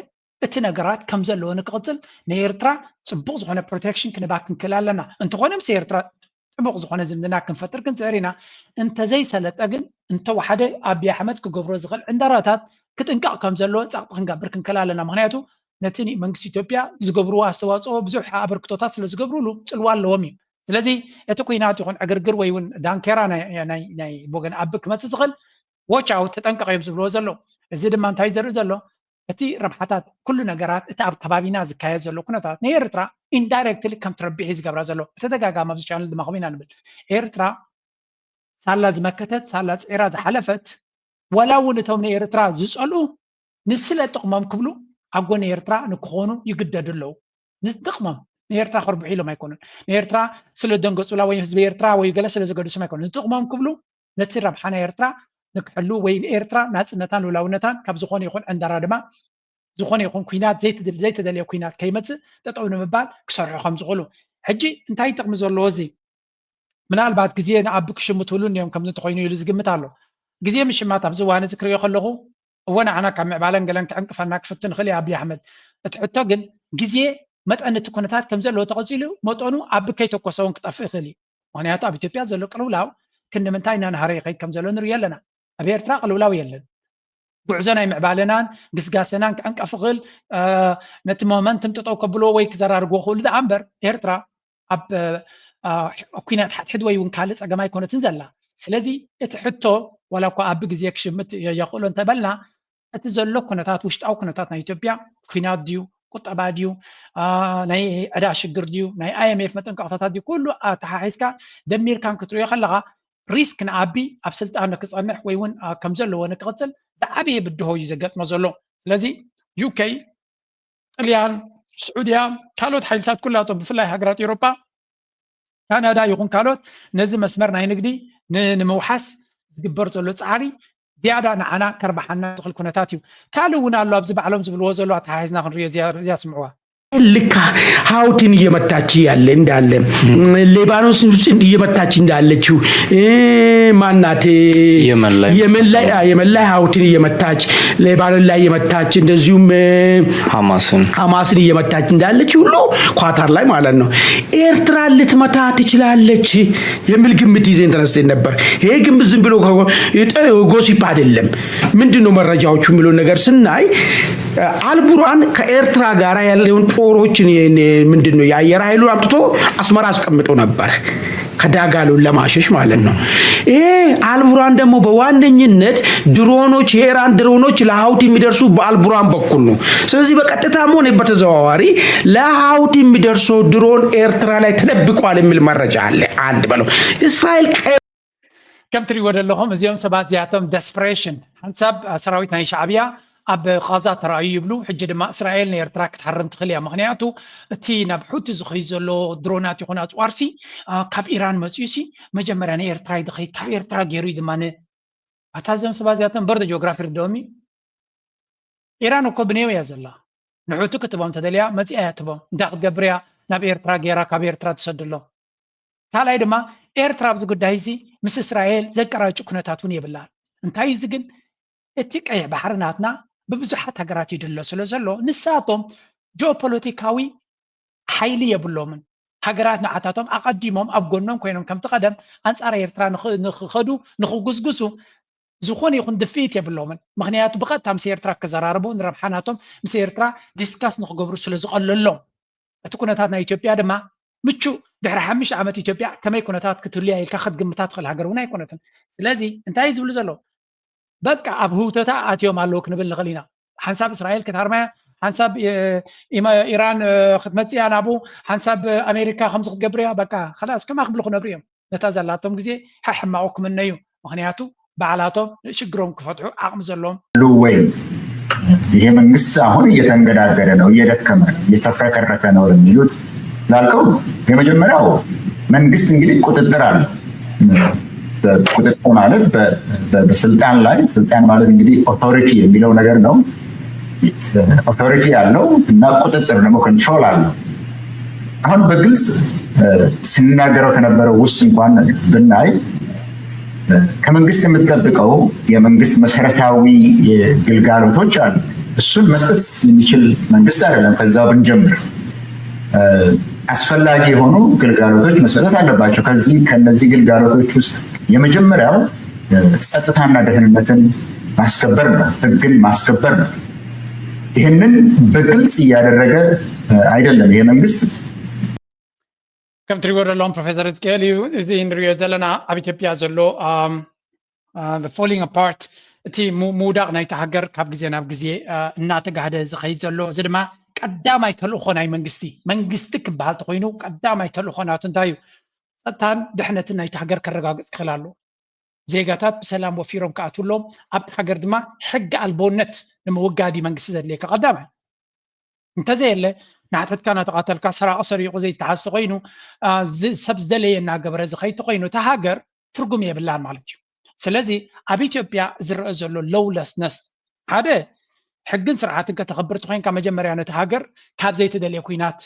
እቲ ነገራት ከም ዘለዎ ንክቕፅል ንኤርትራ ፅቡቕ ዝኾነ ፕሮቴክሽን ክንባ ክንክእል ኣለና። እንተኾነ ምስ ኤርትራ ጥቡቕ ዝኾነ ዝምድና ክንፈጥር ክንፅዕር ኢና። እንተዘይሰለጠ ግን እንተወሓደ ኣብይ ኣሕመድ ክገብሮ ዝኽእል ዕንደራታት ክጥንቀቕ ከም ዘለዎ ፃቕጢ ክንገብር ክንክእል ኣለና። ምክንያቱ ነቲ መንግስቲ ኢትዮጵያ ዝገብርዎ ኣስተዋፅኦ ብዙሕ ኣበርክቶታት ስለ ዝገብርሉ ፅልዋ ኣለዎም እዩ። ስለዚ እቲ ኩናት ይኹን ዕግርግር ወይ እውን ዳንኬራ ናይ ቦገን ኣብ ክመፅእ ዝኽእል ዎች ኣውት ተጠንቀቕ እዮም ዝብልዎ ዘለዉ። እዚ ድማ እንታይ ዘርኢ ዘሎ እቲ ረብሓታት ኩሉ ነገራት እቲ ኣብ ከባቢና ዝካየድ ዘሎ ኩነታት ንኤርትራ ኢንዳይረክትሊ ከም ትረብሕ እዩ ዝገብራ ዘሎ። ብተደጋጋሚ ኣብዚ ቻነል ድማ ከምኡ ኢና ንብል። ኤርትራ ሳላ ዝመከተት ሳላ ፅዒራ ዝሓለፈት ዋላ እውን እቶም ንኤርትራ ዝፀልኡ ንስለ ጥቕሞም ክብሉ ኣብ ጎኒ ኤርትራ ንክኾኑ ይግደዱ ኣለዉ። ንጥቕሞም ንኤርትራ ከርብሑ ኢሎም ኣይኮኑን። ንኤርትራ ስለ ደንገፁላ ወይ ህዝቢ ኤርትራ ወይ ገለ ስለ ዘገድሶም ኣይኮኑን። ንጥቕሞም ክብሉ ነቲ ረብሓ ናይ ኤርትራ ንክሕሉ ወይ ንኤርትራ ናፅነታን ልውላውነታን ካብ ዝኾነ ይኹን ዕንደራ ድማ ዝኾነ ይኹን ኩናት ዘይተደልየ ኩናት ከይመፅእ ጠጠው ንምባል ክሰርሑ ከም ዝኽእሉ። ሕጂ እንታይ ጥቕሚ ዘለዎ እዚ ምናልባት ግዜ ንኣቢ ክሽምትሉ እዮም ከምዚ እንተኮይኑ ኢሉ ዝግምት ኣሎ። ግዜ ምሽማት ኣብዚ እዋን እዚ ክሪኦ ከለኹ እወ ንዓና ካብ ምዕባለን ገለን ክዕንቅፈና ክፍትን ይኽእል እዩ ኣብይ ኣሕመድ። እቲ ሕቶ ግን ግዜ መጠን እቲ ኩነታት ከም ዘለዎ ተቐፂሉ መጠኑ ኣቢ ከይተኮሰ እውን ክጠፍእ ይኽእል እዩ። ምክንያቱ ኣብ ኢትዮጵያ ዘሎ ቅልውላው ክንዲ ምንታይ እናናሃረ ይኸይድ ከም ዘሎ ንሪኦ ኣለና። ኣብ ኤርትራ ቅልውላው የለን። ጉዕዞ ናይ ምዕባለናን ግስጋሰናን ክዕንቀፍ ይኽእል ነቲ ሞመንትም ጠጠው ከብልዎ ወይ ክዘራርግዎ ክኽእሉ ደኣ እምበር ኤርትራ ኣብ ኩናት ሓድሕድ ወይ እውን ካልእ ፀገም ኣይኮነትን ዘላ። ስለዚ እቲ ሕቶ ዋላ እኳ ኣብ ግዜ ክሽምት የኽእሎ እንተበልና እቲ ዘሎ ኩነታት ውሽጣዊ ኩነታት ናይ ኢትዮጵያ ኩናት ድዩ ቁጠባ ድዩ ናይ ዕዳ ሽግር ድዩ ናይ ኣይኤምኤፍ መጠንቀቕታታት ድዩ ኩሉ ኣተሓሒዝካ ደሚርካን ክትሪኦ ከለኻ ሪስክ ንኣቢ ኣብ ስልጣን ንክፀንሕ ወይ እውን ከም ዘለዎ ንክቕፅል ዝዓበየ ብድሆ እዩ ዘጋጥሞ ዘሎ። ስለዚ ዩኬ፣ ጥልያን፣ ስዑድያ፣ ካልኦት ሓይልታት ኩላቶም ብፍላይ ሃገራት ኤውሮጳ፣ ካናዳ ይኹን ካልኦት ነዚ መስመር ናይ ንግዲ ንምውሓስ ዝግበር ዘሎ ፃዕሪ ዝያዳ ንዓና ከርባሓና ዝኽእል ኩነታት እዩ። ካልእ እውን ኣሎ ኣብዚ ባዕሎም ዝብልዎ ዘሎ ኣተሓሒዝና ክንሪኦ እዚኣ ስምዕዋ። ልካ ሀውቲን እየመታች ያለ እንዳለ ሌባኖስ ውስጥ እየመታች እንዳለችው ማናት የመላይ ሀውቲን እየመታች ሌባኖን ላይ እየመታች እንደዚሁም ሐማስን ሐማስን እየመታች እንዳለች ሁሉ ኳታር ላይ ማለት ነው ኤርትራ ልትመታ ትችላለች የሚል ግምት ይዘን ተነስተን ነበር። ይሄ ግምት ዝም ብሎ ጎሲፕ አይደለም። ምንድን ነው መረጃዎቹ የሚለውን ነገር ስናይ አልቡራን ከኤርትራ ጋር ያለውን ጦሮችን ምንድን ነው የአየር ኃይሉ አምጥቶ አስመራ አስቀምጦ ነበር ከዳጋሎን ለማሸሽ ማለት ነው። ይሄ አልቡራን ደግሞ በዋነኝነት ድሮኖች የኢራን ድሮኖች ለሀውቲ የሚደርሱ በአልቡራን በኩል ነው። ስለዚህ በቀጥታ መሆን በተዘዋዋሪ ለሀውቲ የሚደርሰው ድሮን ኤርትራ ላይ ተደብቋል የሚል መረጃ አለ። አንድ በለው እስራኤል ከም ትሪእዎ ዘለኹም እዚኦም ሰባት እዚኣቶም ደስፕሬሽን ሓንሳብ ሰራዊት ናይ ሻዕብያ ኣብ ቓዛ ተራእዩ ይብሉ። ሕጂ ድማ እስራኤል ንኤርትራ ክትሃርም ትኽእል እያ። ምኽንያቱ እቲ ናብ ሑቲ ዝኸይድ ዘሎ ድሮናት ይኹን ኣፅዋርሲ ካብ ኢራን መፅዩሲ መጀመርያ ንኤርትራ ይድኸይድ ካብ ኤርትራ ገይሩ እዩ ድማ ኣታ እዚኦም ሰባት እዚኣቶም በርዶ ጂኦግራፊ ርድኦም እዩ። ኢራን እኮ ብኔው እያ ዘላ። ንሑቲ ክትቦም ተደልያ መፂኣ እያ ትቦም። እንታይ ክትገብር እያ ናብ ኤርትራ ገይራ ካብ ኤርትራ ትሰድሎም። ካልኣይ ድማ ኤርትራ ኣብዚ ጉዳይ እዚ ምስ እስራኤል ዘቀራጭ ኩነታት እውን የብላን። እንታይ እዚ ግን እቲ ቀይሕ ባሕሪ ናትና ብብዙሓት ሃገራት ይድሎ ስለ ዘሎ ንሳቶም ጂኦፖለቲካዊ ሓይሊ የብሎምን። ሃገራት ንዓታቶም ኣቐዲሞም ኣብ ጎኖም ኮይኖም ከምቲ ቀደም ኣንጻር ኤርትራ ንኽኸዱ ንኽጉዝጉዙ ዝኾነ ይኹን ድፍኢት የብሎምን። ምኽንያቱ ብቐጥታ ምስ ኤርትራ ክዘራረቡ ንረብሓ ናቶም ምስ ኤርትራ ዲስካስ ንኽገብሩ ስለ ዝቐለሎም እቲ ኩነታት ናይ ኢትዮጵያ ድማ ምቹእ ድሕሪ ሓሙሽተ ዓመት ኢትዮጵያ ከመይ ኩነታት ክትህሉ እያ ኢልካ ክትግምታ ትኽእል ሃገር እውን ኣይኮነትን። ስለዚ እንታይ እዩ ዝብሉ ዘለዉ? በቃ ኣብ ህውተታ ኣትዮም ኣለዉ ክንብል ንኽእል ኢና። ሓንሳብ እስራኤል ክትሃርማ እያ፣ ሓንሳብ ኢራን ክትመፅእ እያ ናብኡ፣ ሓንሳብ ኣሜሪካ ከምዚ ክትገብር እያ። በቃ ከላስ ከማ ክብሉ ክነብሩ እዮም። ነታ ዘላቶም ግዜ ሕማቑ ክምነዩ። ምኽንያቱ ባዕላቶም ሽግሮም ክፈትሑ ዓቕሚ ዘለዎም። ወይ ይሄ መንግስት አሁን እየተንገዳገደ ነው፣ እየደከመ ነው፣ እየተፍረከረከ ነው የሚሉት ላልከው የመጀመሪያው መንግስት እንግዲህ ቁጥጥር አለ። ቁጥጥር ማለት በስልጣን ላይ ስልጣን ማለት እንግዲህ ኦቶሪቲ የሚለው ነገር ነው። ኦቶሪቲ ያለው እና ቁጥጥር ደግሞ ኮንትሮል አለው። አሁን በግልጽ ስንናገረው ከነበረው ውስጥ እንኳን ብናይ ከመንግስት የምትጠብቀው የመንግስት መሰረታዊ ግልጋሎቶች አሉ። እሱን መስጠት የሚችል መንግስት አይደለም። ከዛ ብንጀምር አስፈላጊ የሆኑ ግልጋሎቶች መሰጠት አለባቸው። ከዚህ ከነዚህ ግልጋሎቶች ውስጥ የመጀመሪያው ጸጥታና ደህንነትን ማስከበር ነው፣ ህግን ማስከበር ነው። ይህንን በግልጽ እያደረገ አይደለም ይሄ መንግስት። ከም ትሪቦ ዘለዎም ፕሮፌሰር ህዝቅኤል እዩ። እዚ ንሪኦ ዘለና ኣብ ኢትዮጵያ ዘሎ ፎሊንግ ኣፓርት፣ እቲ ምውዳቕ ናይቲ ሃገር ካብ ግዜ ናብ ግዜ እናተጋህደ ዝኸይድ ዘሎ፣ እዚ ድማ ቀዳማይ ተልእኾ ናይ መንግስቲ መንግስቲ ክበሃል ተኮይኑ ቀዳማይ ተልእኾ ናቱ እንታይ እዩ? ጸጥታን ድሕነትን ናይቲ ሃገር ከረጋግጽ ክኽእል ኣለዎ። ዜጋታት ብሰላም ወፊሮም ክኣትውሎም ኣብቲ ሃገር ድማ ሕጊ ኣልቦነት ንምውጋድ እዩ መንግስቲ ዘድልየካ ቀዳማይ። እንተዘየለ ናሕተትካ ናተቓተልካ ሰራቂ ሰሪቑ ዘይተሓዝ ተኮይኑ ሰብ ዝደለየ እናገበረ ዝኸይድ ተኮይኑ እታ ሃገር ትርጉም የብላን ማለት እዩ። ስለዚ ኣብ ኢትዮጵያ ዝረአ ዘሎ ሎውለስነስ ሓደ ሕግን ስርዓትን ከተኽብር ተኮይንካ መጀመርያ ነቲ ሃገር ካብ ዘይተደልየ ኩናት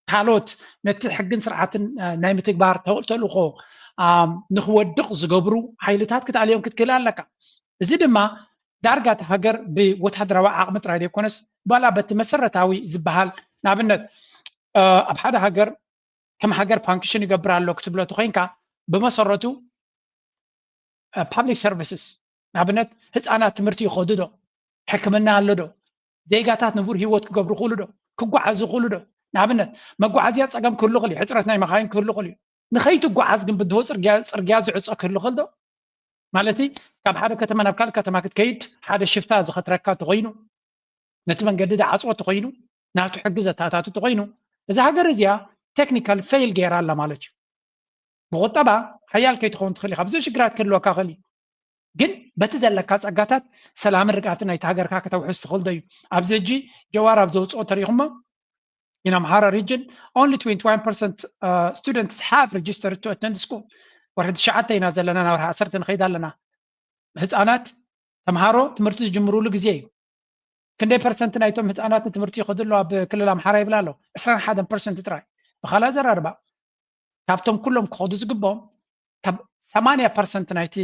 ካልኦት ነቲ ሕግን ስርዓትን ናይ ምትግባር ተልእኮ ንክወድቕ ዝገብሩ ሓይልታት ክትኣልዮም ክትክእል ኣለካ። እዚ ድማ ዳርጋ እቲ ሃገር ብወታደራዊ ዓቕሚ ጥራይ ዘይኮነስ ባላ በቲ መሰረታዊ ዝበሃል ንኣብነት ኣብ ሓደ ሃገር ከም ሃገር ፋንክሽን ይገብር ኣሎ ክትብሎ ተኮይንካ ብመሰረቱ ፓብሊክ ሰርቪስስ ንኣብነት ህፃናት ትምህርቲ ይኸዱ ዶ? ሕክምና ኣሎ ዶ? ዜጋታት ንቡር ህይወት ክገብሩ ክእሉ ዶ? ክጓዓዙ ክእሉ ዶ? ንኣብነት መጓዓዝያ ፀገም ክህሉ ክእል እዩ። ሕፅረት ናይ መኻይን ክህሉ ክእል እዩ። ንኸይትጓዓዝ ግን ብድሆ ፅርግያ ዝዕፆ ክህሉ ክእል ዶ? ማለት ካብ ሓደ ከተማ ናብ ካልእ ከተማ ክትከይድ ሓደ ሽፍታ ዝኸትረካ ተኮይኑ ነቲ መንገዲ ዝዓፅዎ ተኮይኑ ናቱ ሕጊ ዘታታቱ ተኮይኑ እዛ ሃገር እዚኣ ቴክኒካል ፌል ገይራ ኣላ ማለት እዩ። ብቁጠባ ሓያል ከይትኸውን ትኽእል ኢኻ። ብዙሕ ሽግራት ክህልወካ ክእል እዩ። ግን በቲ ዘለካ ጸጋታት ሰላምን ርግኣትን ናይቲ ሃገርካ ከተውሕስ ትኽእል ዶ እዩ? ኣብዚ ሕጂ ጀዋር ኣብ ዘውፅኦ ተሪኹሞ in Amhara region only twenty-one percent students have registered to attend school። ወርሒ ትሽዓተ ኢና ዘለና ናብ ወርሒ ዓሰርተ ንኸይድ ኣለና። ህፃናት ተምሃሮ ትምህርቲ ዝጅምሩሉ ግዜ እዩ። ክንደይ ፐርሰንት ናይቶም ህፃናት ንትምህርቲ ይኸዱ ኣለዉ ኣብ ክልል ኣምሓራ ይብል ኣሎ። ዕስራን ሓደን ፐርሰንት ጥራይ። ብኻልእ ኣዘራርባ ካብቶም ኩሎም ክኸዱ ዝግብኦም ካብ ሰማንያ ፐርሰንት ናይቲ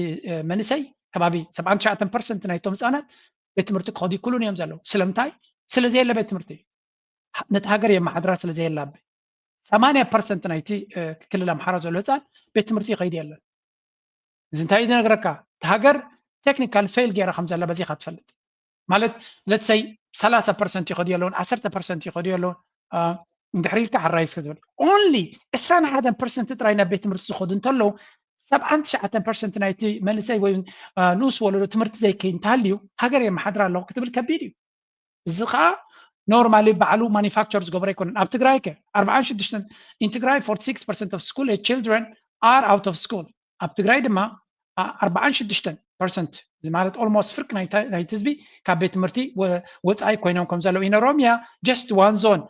መንእሰይ ከባቢ ሰብዓን ትሽዓተን ፐርሰንት ናይቶም ህፃናት ቤት ትምህርቲ ክኸዱ ይክሉን እዮም ዘለዉ። ስለምንታይ? ስለዘየለ ቤት ትምህርቲ ነቲ ሃገር የመሓድራ ስለዘየላ። ሰማንያ ፐርሰንት ናይቲ ክልል ኣምሓራ ዘሎ ህፃን ቤት ትምህርቲ ይኸይድ የለን። እዚ እንታይ እዩ ዝነግረካ? እቲ ሃገር ቴክኒካል ፌል ገይራ ከም ዘላ በዚኻ ትፈልጥ። ማለት ለትሰይ ሰላሳ ፐርሰንት ይኸዱ የለውን፣ ዓሰርተ ፐርሰንት ይኸዱ የለውን። እንድሕሪ ኢልካ ሕራይስ ክትብል ኦንሊ ዕስራን ሓደን ፐርሰንት ጥራይ ናብ ቤት ትምህርቲ ዝኸዱ እንተለዉ ሰብዓን ትሽዓተን ፐርሰንት ናይቲ መንእሰይ ወይ ንኡስ ወለዶ ትምህርቲ ዘይከይ እንተሃልዩ ሃገር የመሓድር ኣለኹ ክትብል ከቢድ እዩ። እዚ ከዓ ኖርማሊ ባዕሉ ማኒፋክቸር ዝገበረ ኣይኮነን። ኣብ ትግራይ ከ ኣርባዓን ሽዱሽተን in Tigray forty-six percent of school age children are out of school። ኣብ ትግራይ ድማ ኣርባዓን ሽዱሽተን ፐርሰንት እዚ ማለት ኦልሞስት ፍርቂ ናይቲ ህዝቢ ካብ ቤት ትምህርቲ ወፃኢ ኮይኖም ከም ዘለዉ። In Oromia just one zone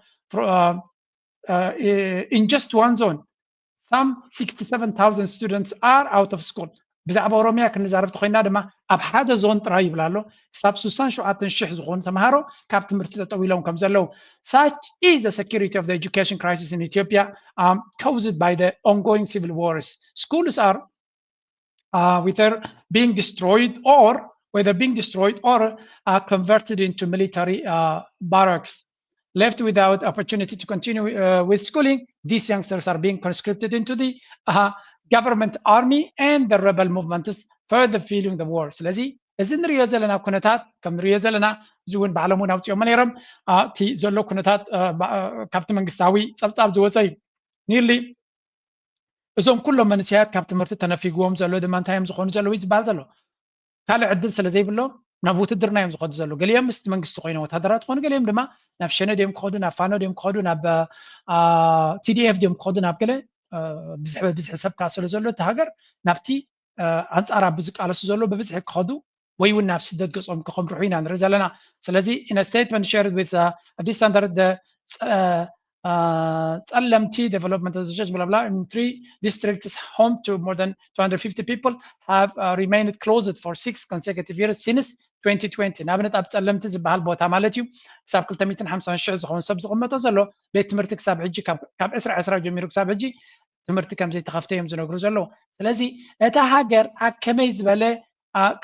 in just one zone some sixty-seven thousand students are out of school። ብዛዕባ ኦሮሚያ ክንዛረብ ተኮይና ድማ ኣብ ሓደ ዞን ጥራይ ይብል ኣሎ ክሳብ ስሳን ሸውዓተን ሽሕ ዝኾኑ ተምሃሮ ካብ ትምህርቲ ጠጠው ኢሎም ከም ዘለዉ። Such is the security of the education crisis in Ethiopia, um, caused by the ongoing civil wars. Schools are uh, whether being destroyed or whether being destroyed or uh, converted into military uh, barracks. Left without opportunity to continue uh, with schooling, these youngsters are being conscripted into the uh, government army and the rebel movements, further fueling the war. ስለዚ እዚ ንሪኦ ዘለና ኩነታት ከም ንሪኦ ዘለና እዚ እውን ባዕሎም እውን ኣውፅኦሞ ነይሮም። እቲ ዘሎ ኩነታት ካብቲ መንግስታዊ ፀብፃብ ዝወፀ እዩ። ኒርሊ እዞም ኩሎም መንእሰያት ካብ ትምህርቲ ተነፊግዎም ዘሎ ድማ እንታይ እዮም ዝኾኑ ዘለዉ ዝበሃል ዘሎ ካልእ ዕድል ስለ ዘይብሎም ናብ ውትድርና እዮም ዝኸዱ ዘለዉ። ገሊኦም ምስቲ መንግስቲ ኮይኖም ወታደራት ዝኾኑ፣ ገሊኦም ድማ ናብ ሸነ ድዮም ክኸዱ፣ ናብ ፋኖ ድዮም ክኸዱ፣ ናብ ቲዲኤፍ ድዮም ክኸዱ፣ ናብ ገለ ብዝሒ ሰብ ከዓ ስለ ዘሎ እቲ ሃገር ናብቲ ኣንፃር ኣብ ዝቃለሱ ዘሎ ብብዝሒ ክኸዱ ወይ እውን ናብ ስደት ገፆም ከምርሑ ኢና ንርኢ ዘለና። ስለዚ in a statement shared with Addis Standard, the Tsalamti Development Association, blah blah, in three districts home to more than two hundred fifty people have uh, remained closed for six consecutive years since twenty twenty ንኣብነት ኣብ ጸለምቲ ዝበሃል ቦታ ማለት እዩ ክሳብ ክልተ ሚእትን ሓምሳን ሽሕ ዝኸውን ሰብ ዝቕመጦ ዘሎ ቤት ትምህርቲ ክሳብ ሕጂ ካብ ዕስራ ዕስራ ጀሚሩ ክሳብ ሕጂ ትምህርቲ ከም ዘይተኸፍተ እዮም ዝነግሩ ዘለዉ። ስለዚ እታ ሃገር ኣብ ከመይ ዝበለ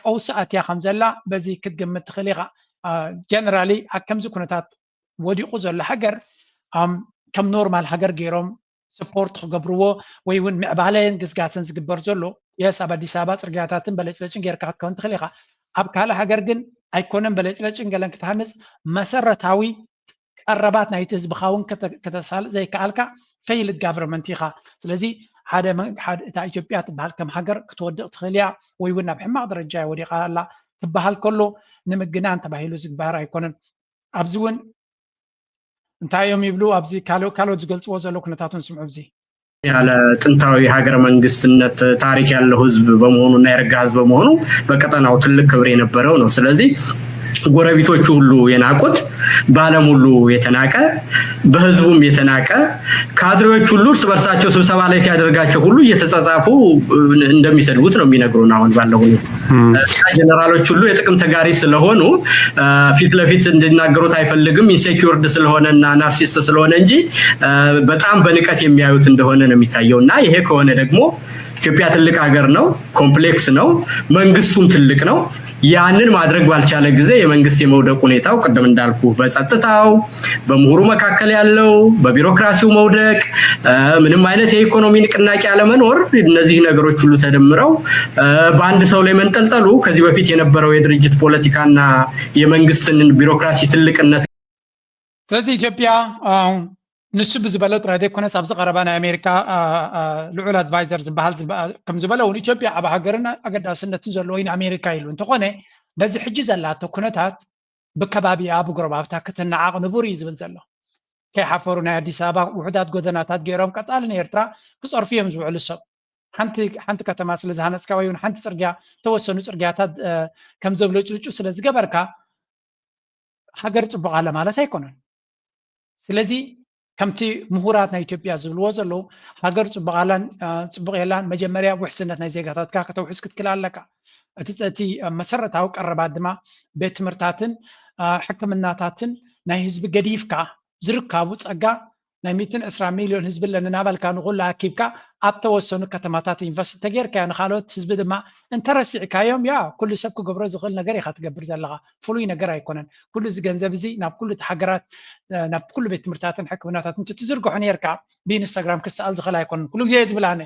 ቀውሲ ኣትያ ከም ዘላ በዚ ክትግምት ትኽእል ኢኻ። ጀነራሊ ኣብ ከምዚ ኩነታት ወዲቑ ዘሎ ሃገር ከም ኖርማል ሃገር ገይሮም ስፖርት ክገብርዎ ወይ እውን ምዕባለን ግስጋስን ዝግበር ዘሎ የስ ኣብ ኣዲስ ኣበባ ፅርግያታትን በለጭለጭን ጌርካ ክትከውን ትኽእል ኢኻ። ኣብ ካልእ ሃገር ግን ኣይኮነን በለጭለጭን ገለን ክትሃንፅ መሰረታዊ ቀረባት ናይቲ ህዝብኻ እውን ከተሳልጥ ዘይከኣልካ ፈይልድ ጋቨርንመንት ኢኻ። ስለዚ ሓደ እታ ኢትዮጵያ ትበሃል ከም ሃገር ክትወድቕ ትኽእል እያ ወይ እውን ናብ ሕማቕ ደረጃ ወዲቓ ኣላ ክበሃል ከሎ ንምግናን ተባሂሉ ዝግበር ኣይኮነን። ኣብዚ እውን እንታይ እዮም ይብሉ ኣብዚ ካልኦት ዝገልፅዎ ዘሎ ኩነታቱን ስምዑ። ኣብዚ ያለ ጥንታዊ ሀገረ መንግስትነት ታሪክ ያለው ህዝብ በመሆኑና የረጋ ህዝብ በመሆኑ በቀጠናው ትልቅ ክብር የነበረው ነው። ስለዚህ ጎረቤቶቹ ሁሉ የናቁት፣ በዓለም ሁሉ የተናቀ፣ በህዝቡም የተናቀ፣ ካድሬዎች ሁሉ እርስ በርሳቸው ስብሰባ ላይ ሲያደርጋቸው ሁሉ እየተጻጻፉ እንደሚሰድቡት ነው የሚነግሩን። አሁን ባለው ሁኔታ ጀነራሎች ሁሉ የጥቅም ተጋሪ ስለሆኑ ፊት ለፊት እንዲናገሩት አይፈልግም። ኢንሴኪውርድ ስለሆነና ናርሲስት ስለሆነ እንጂ በጣም በንቀት የሚያዩት እንደሆነ ነው የሚታየው። እና ይሄ ከሆነ ደግሞ ኢትዮጵያ ትልቅ ሀገር ነው፣ ኮምፕሌክስ ነው፣ መንግስቱም ትልቅ ነው። ያንን ማድረግ ባልቻለ ጊዜ የመንግስት የመውደቅ ሁኔታው ቅድም እንዳልኩ በጸጥታው፣ በምሁሩ መካከል ያለው፣ በቢሮክራሲው መውደቅ፣ ምንም አይነት የኢኮኖሚ ንቅናቄ አለመኖር፣ እነዚህ ነገሮች ሁሉ ተደምረው በአንድ ሰው ላይ መንጠልጠሉ ከዚህ በፊት የነበረው የድርጅት ፖለቲካና የመንግስትን ቢሮክራሲ ትልቅነት ስለዚ ኢትዮጵያ ንሱ ብዝበሎ ጥራይ ዘይኮነስ ኣብዚ ቀረባ ናይ ኣሜሪካ ልዑል ኣድቫይዘር ዝበሃል ከም ዝበሎ እውን ኢትዮጵያ ኣብ ሃገርን ኣገዳስነትን ዘለዎ እዩ ንኣሜሪካ ኢሉ እንተኾነ በዚ ሕጂ ዘላቶ ኩነታት ብከባቢኣ ብጎረባብታ ክትነዓቕ ንቡር እዩ ዝብል ዘሎ። ከይሓፈሩ ናይ ኣዲስ ኣበባ ውሑዳት ጎደናታት ገይሮም ቀፃሊ ንኤርትራ ክፀርፉ እዮም ዝውዕሉ ሰብ ሓንቲ ከተማ ስለ ዝሃነፅካ ወይ ሓንቲ ፅርግያ ተወሰኑ ፅርግያታት ከም ዘብለጭልጩ ስለ ዝገበርካ ሃገር ፅቡቕ ኣለ ማለት ኣይኮነን። ስለዚ ከምቲ ምሁራት ናይ ኢትዮጵያ ዝብልዎ ዘለዉ ሃገር ፅቡቕ ኣላን ፅቡቕ የላን መጀመርያ ውሕስነት ናይ ዜጋታትካ ከተውሕስ ክትክል ኣለካ። እቲ እቲ መሰረታዊ ቀረባት ድማ ቤት ትምህርታትን ሕክምናታትን ናይ ህዝቢ ገዲፍካ ዝርካቡ ፀጋ ናይ ሚእትን ዕስራ ሚልዮን ህዝቢ ኣለኒ እናበልካ ንኹሉ ኣኪብካ ኣብ ተወሰኑ ከተማታት ኢንቨስት ተጌርካዮ ንካልኦት ህዝቢ ድማ እንተረሲዕካዮም ያ ኩሉ ሰብ ክገብሮ ዝኽእል ነገር ኢኻ ትገብር ዘለኻ። ፍሉይ ነገር ኣይኮነን። ኩሉ እዚ ገንዘብ እዚ ናብ ኩሉ እቲ ሃገራት ናብ ኩሉ ቤት ትምህርታትን ሕክምናታትን ትትዝርግሖ ነርካ ብኢንስታግራም ክሰኣል ዝኽእል ኣይኮነን። ኩሉ ግዜ ዝብል ኣነ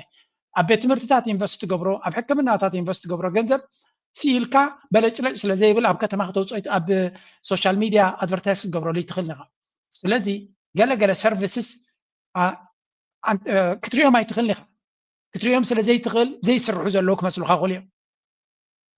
ኣብ ቤት ትምህርትታት ኢንቨስት ትገብሮ ኣብ ሕክምናታት ኢንቨስት ትገብሮ ገንዘብ ስኢልካ በለጭለጭ ስለ ዘይብል ኣብ ከተማ ከተውፅኦ ኣብ ሶሻል ሚድያ ኣድቨርታይዝ ክትገብረሉ ይትኽእል ኢኻ። ስለዚ ገለገለ ሰርቪስስ ክትሪኦም ኣይትኽእልን ኢኻ። ክትሪኦም ስለ ዘይትኽእል ዘይስርሑ ዘለዉ ክመስሉኻ ይኽእሉ እዮም።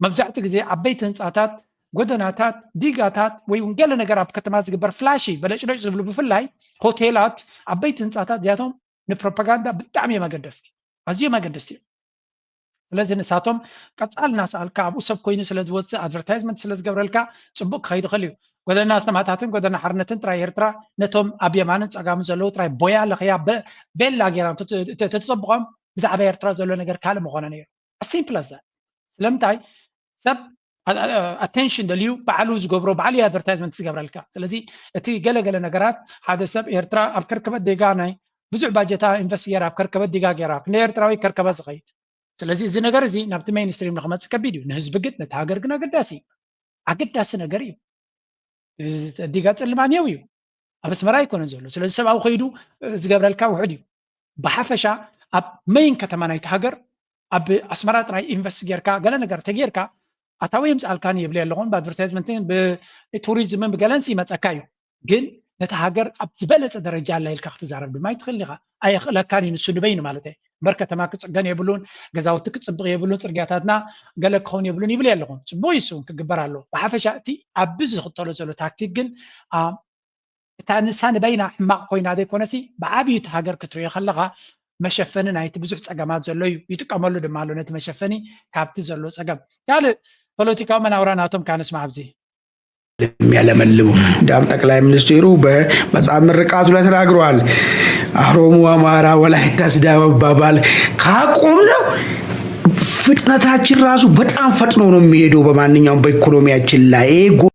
መብዛሕትኡ ግዜ ዓበይቲ ህንፃታት፣ ጎደናታት፣ ዲጋታት ወይ እውን ገለ ነገር ኣብ ከተማ ዝግበር ፍላሺ በለጭለጭ ዝብሉ ብፍላይ ሆቴላት፣ ዓበይቲ ህንፃታት እዚኣቶም ንፕሮፓጋንዳ ብጣዕሚ እዮም ኣገደስቲ፣ ኣዝዮም ኣገደስቲ እዮም። ስለዚ ንሳቶም ቀፃል እናሰኣልካ ኣብኡ ሰብ ኮይኑ ስለ ዝወፅእ ኣድቨርታይዝመንት ስለ ዝገብረልካ ፅቡቅ ክኸይድ ይኽእል እዩ። ጎደና ኣስተማታትን ጎደና ሓርነትን ጥራይ ኤርትራ ነቶም ኣብ የማንን ፀጋምን ዘለዉ ጥራይ ቦያ ለኽያ ቤላ ገይራ ተተፀብቖም ብዛዕባ ኤርትራ ዘሎ ነገር ካልእ ምኾነ ነይሩ። ሲምፕል ኣስ ስለምንታይ ሰብ ኣቴንሽን ደልዩ ባዕሉ ዝገብሮ ባዕሉ ኣድቨርታይዝመንት ዝገብረልካ። ስለዚ እቲ ገለገለ ነገራት ሓደ ሰብ ኤርትራ ኣብ ከርከበት ዴጋ ናይ ብዙሕ ባጀታ ኢንቨስት ገይራ ኣብ ከርከበት ዲጋ ገይራ ክንደ ኤርትራዊ ከርከበት ዝኸይድ። ስለዚ እዚ ነገር እዚ ናብቲ ሜይንስትሪም ንክመፅእ ከቢድ እዩ። ንህዝቢ ግን ነቲ ሃገር ግን ኣገዳሲ እዩ። ኣገዳሲ ነገር እዩ። ዲጋ ፅልማንየው እዩ። ኣብ ኣስመራ ኣይኮነን ዘሎ። ስለዚ ሰብኣዊ ከይዱ ዝገብረልካ ውሑድ እዩ። ብሓፈሻ ኣብ መይን ከተማ ናይቲ ሃገር ኣብ ኣስመራ ጥራይ ኢንቨስት ጌርካ ገለ ነገር ተጌርካ ኣታዊ የምፅኣልካን ይብል ኣለኹን ብኣድቨርታይዝመንትን ብቱሪዝምን ብገለንስ ይመፀካ እዩ። ግን ነቲ ሃገር ኣብ ዝበለፀ ደረጃ ኣላ ኢልካ ክትዛረብ ድማ ይትኽእል ኢኻ። ኣየኽእለካን እዩ ንሱ ንበይኑ ማለት እየ። እምበር ከተማ ክፅገን የብሉን፣ ገዛውቲ ክፅብቕ የብሉን፣ ፅርግያታትና ገለ ክኸውን የብሉን ይብል ኣለኹን። ፅቡቅ ይሱ ክግበር ኣለዎ። ብሓፈሻ እቲ ኣብ ብዙ ዝኽተሎ ዘሎ ታክቲክ ግን እታ ንሳ ንበይና ሕማቕ ኮይና ዘይኮነሲ ብዓብዩ እቲ ሃገር ክትሪኦ ከለኻ መሸፈኒ ናይቲ ብዙሕ ፀገማት ዘሎ እዩ። ይጥቀመሉ ድማ ኣሎ ነቲ መሸፈኒ ካብቲ ዘሎ ፀገም። ካልእ ፖለቲካዊ መናውራ ናቶም ካነስማ ኣብዚ የሚያለመልሙ እንዲያውም ጠቅላይ ሚኒስትሩ በመጽሐፍ ምርቃቱ ላይ ተናግረዋል። አሮሞ፣ አማራ፣ ወላይታ፣ ሲዳማ መባባል ካቆም ነው ፍጥነታችን ራሱ በጣም ፈጥኖ ነው የሚሄደው በማንኛውም በኢኮኖሚያችን ላይ። ይሄ ጎ-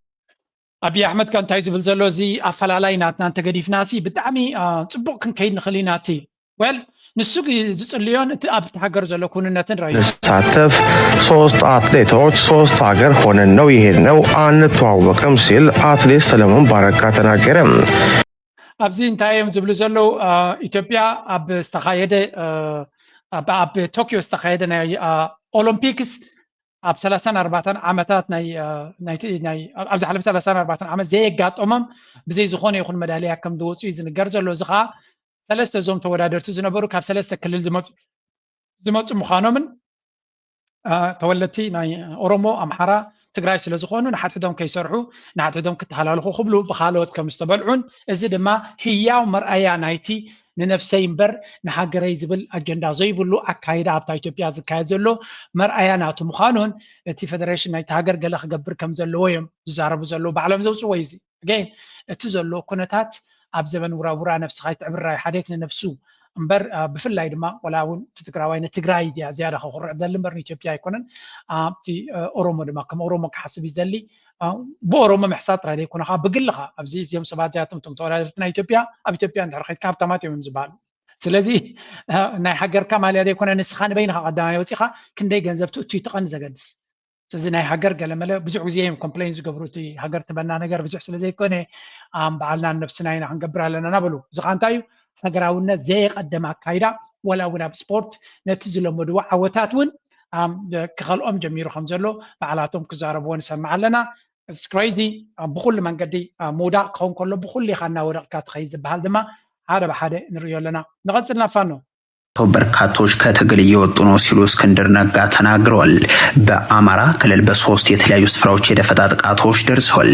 ኣብይ ኣሕመድ ከ እንታይ ዝብል ዘሎ? እዚ ኣፈላላይ ናትና እንተገዲፍና ሲ ብጣዕሚ አ፣ ፅቡቅ ክንከይድ ንኽእል ኢና። እቲ ወል ንሱ ግ- ዝፅልዮን እቲ ኣብቲ ሃገር ዘሎ ኩንነትን ራዩ ንሳተፍ ሶስት አትሌቶች ሶስት ሀገር ሆነን ነው የሄድነው፣ አንተዋወቅም ሲል አትሌት ሰለሞን ባረጋ ተናገረ። ኣብዚ እንታይ እዮም ዝብሉ ዘለዉ? አ፣ ኢትዮጵያ ኣብ ዝተኻየደ አ፣ ኣብ ኣብ ቶኪዮ ዝተኻየደ ናይ አ፣ ኦሎምፒክስ ኣብ ሰላሳን ኣርባዕተን ዓመታት ናይ አ፣ ናይቲ ናይ ኣብ- ኣብ ዝሓለፈ ሰላሳን ኣርባዕተን ዓመት ዘየጋጠሞም ብዘይ ዝኾነ ይኹን መዳልያ ከም ዝወፁ እዩ ዝንገር ዘሎ። እዚ ከዓ ሰለስተ እዞም ተወዳደርቲ ዝነበሩ ካብ ሰለስተ ክልል ዝመፁ ዝመፁ ምዃኖምን አ፣ ተወለድቲ ናይ ኦሮሞ፣ ኣምሓራ፣ ትግራይ ስለ ዝኾኑ ንሓድሕዶም ከይሰርሑ ንሓድሕዶም ክተሃላልኹ ክብሉ ብኻልኦት ከም ዝተበልዑን እዚ ድማ ህያው መርኣያ ናይቲ ንነብሰይ እምበር ንሃገረይ ዝብል ኣጀንዳ ዘይብሉ ኣካይዳ ኣብታ ኢትዮጵያ ዝካየድ ዘሎ መርኣያ ናቱ ምዃኑን እቲ ፌደሬሽን ናይቲ ሃገር ገለ ክገብር ከም ዘለዎ እዮም ዝዛረቡ ዘለዉ ባዕሎም ዘውፅዎ እዩ። እዚ ኣገይን እቲ ዘሎ ኩነታት ኣብ ዘበን ውራውራ ነብስኻ ይትዕብራይ ሓደክ ንነብሱ እምበር አ፣ ብፍላይ ድማ ወላ እውን እቲ ትግራዋይ ንትግራይ ድያ ዝያዳ ከኩርዕ ደሊ እምበር ንኢትዮጵያ ኣይኮነን። ኣብቲ አ፣ ኦሮሞ ድማ ከም ኦሮሞ ክሓስብ እዩ ዝደሊ። አ፣ ብኦሮሞ ምሕሳብ ጥራይ ዘይኮነ ከዓ ብግልኻ ኣብዚ እዚኦም ሰባት እዚኣቶም እቶም ተወዳደርቲ ናይ ኢትዮጵያ ኣብ ኢትዮጵያ እንድሕር ከይድካ ሃብታማት እዮም እዮም ዝበሃሉ። ስለዚ አ፣ ናይ ሃገርካ ማልያ ዘይኮነ ንስኻ ንበይንኻ ቀዳማይ ወፂኻ ክንደይ ገንዘብ ትእቱ እዩ እቲ ቀንዲ ዘገድስ። እዚ ናይ ሃገር ገለመለ ብዙሕ ግዜ እዮም ኮምፕሌን ዝገብሩ፣ እቲ ሃገር ትበና ነገር ብዙሕ ስለ ዘይኮነ ኣም በዓልና ነብስና ኢና ክንገብር ኣለና እናበሉ። እዚ ከዓ እንታይ እዩ? ሃገራውነት ዘየቀደመ ኣካይዳ፣ ወላ እውን ኣብ ስፖርት ነቲ ዝለመድዎ ዓወታት እውን ኣም ክኸልኦም ጀሚሩ ከም ዘሎ ባዕላቶም ክዛረብዎ ንሰምዕ ኣለና። ክሬዚ ብኩሉ መንገዲ አ፣ ምውዳቅ ክኸውን ከሎ ብኩሉ ኢኻ እናወደቅካ ትኸይድ ዝበሃል ድማ ሓደ ብሓደ ንርእዮ ኣለና። ንቐፅል ናብ ፋኖ። በርካቶች ከትግል እየወጡ ነው ሲሉ እስክንድር ነጋ ተናግረዋል። በአማራ ክልል በሶስት የተለያዩ ስፍራዎች የደፈጣ ጥቃቶች ደርሰዋል።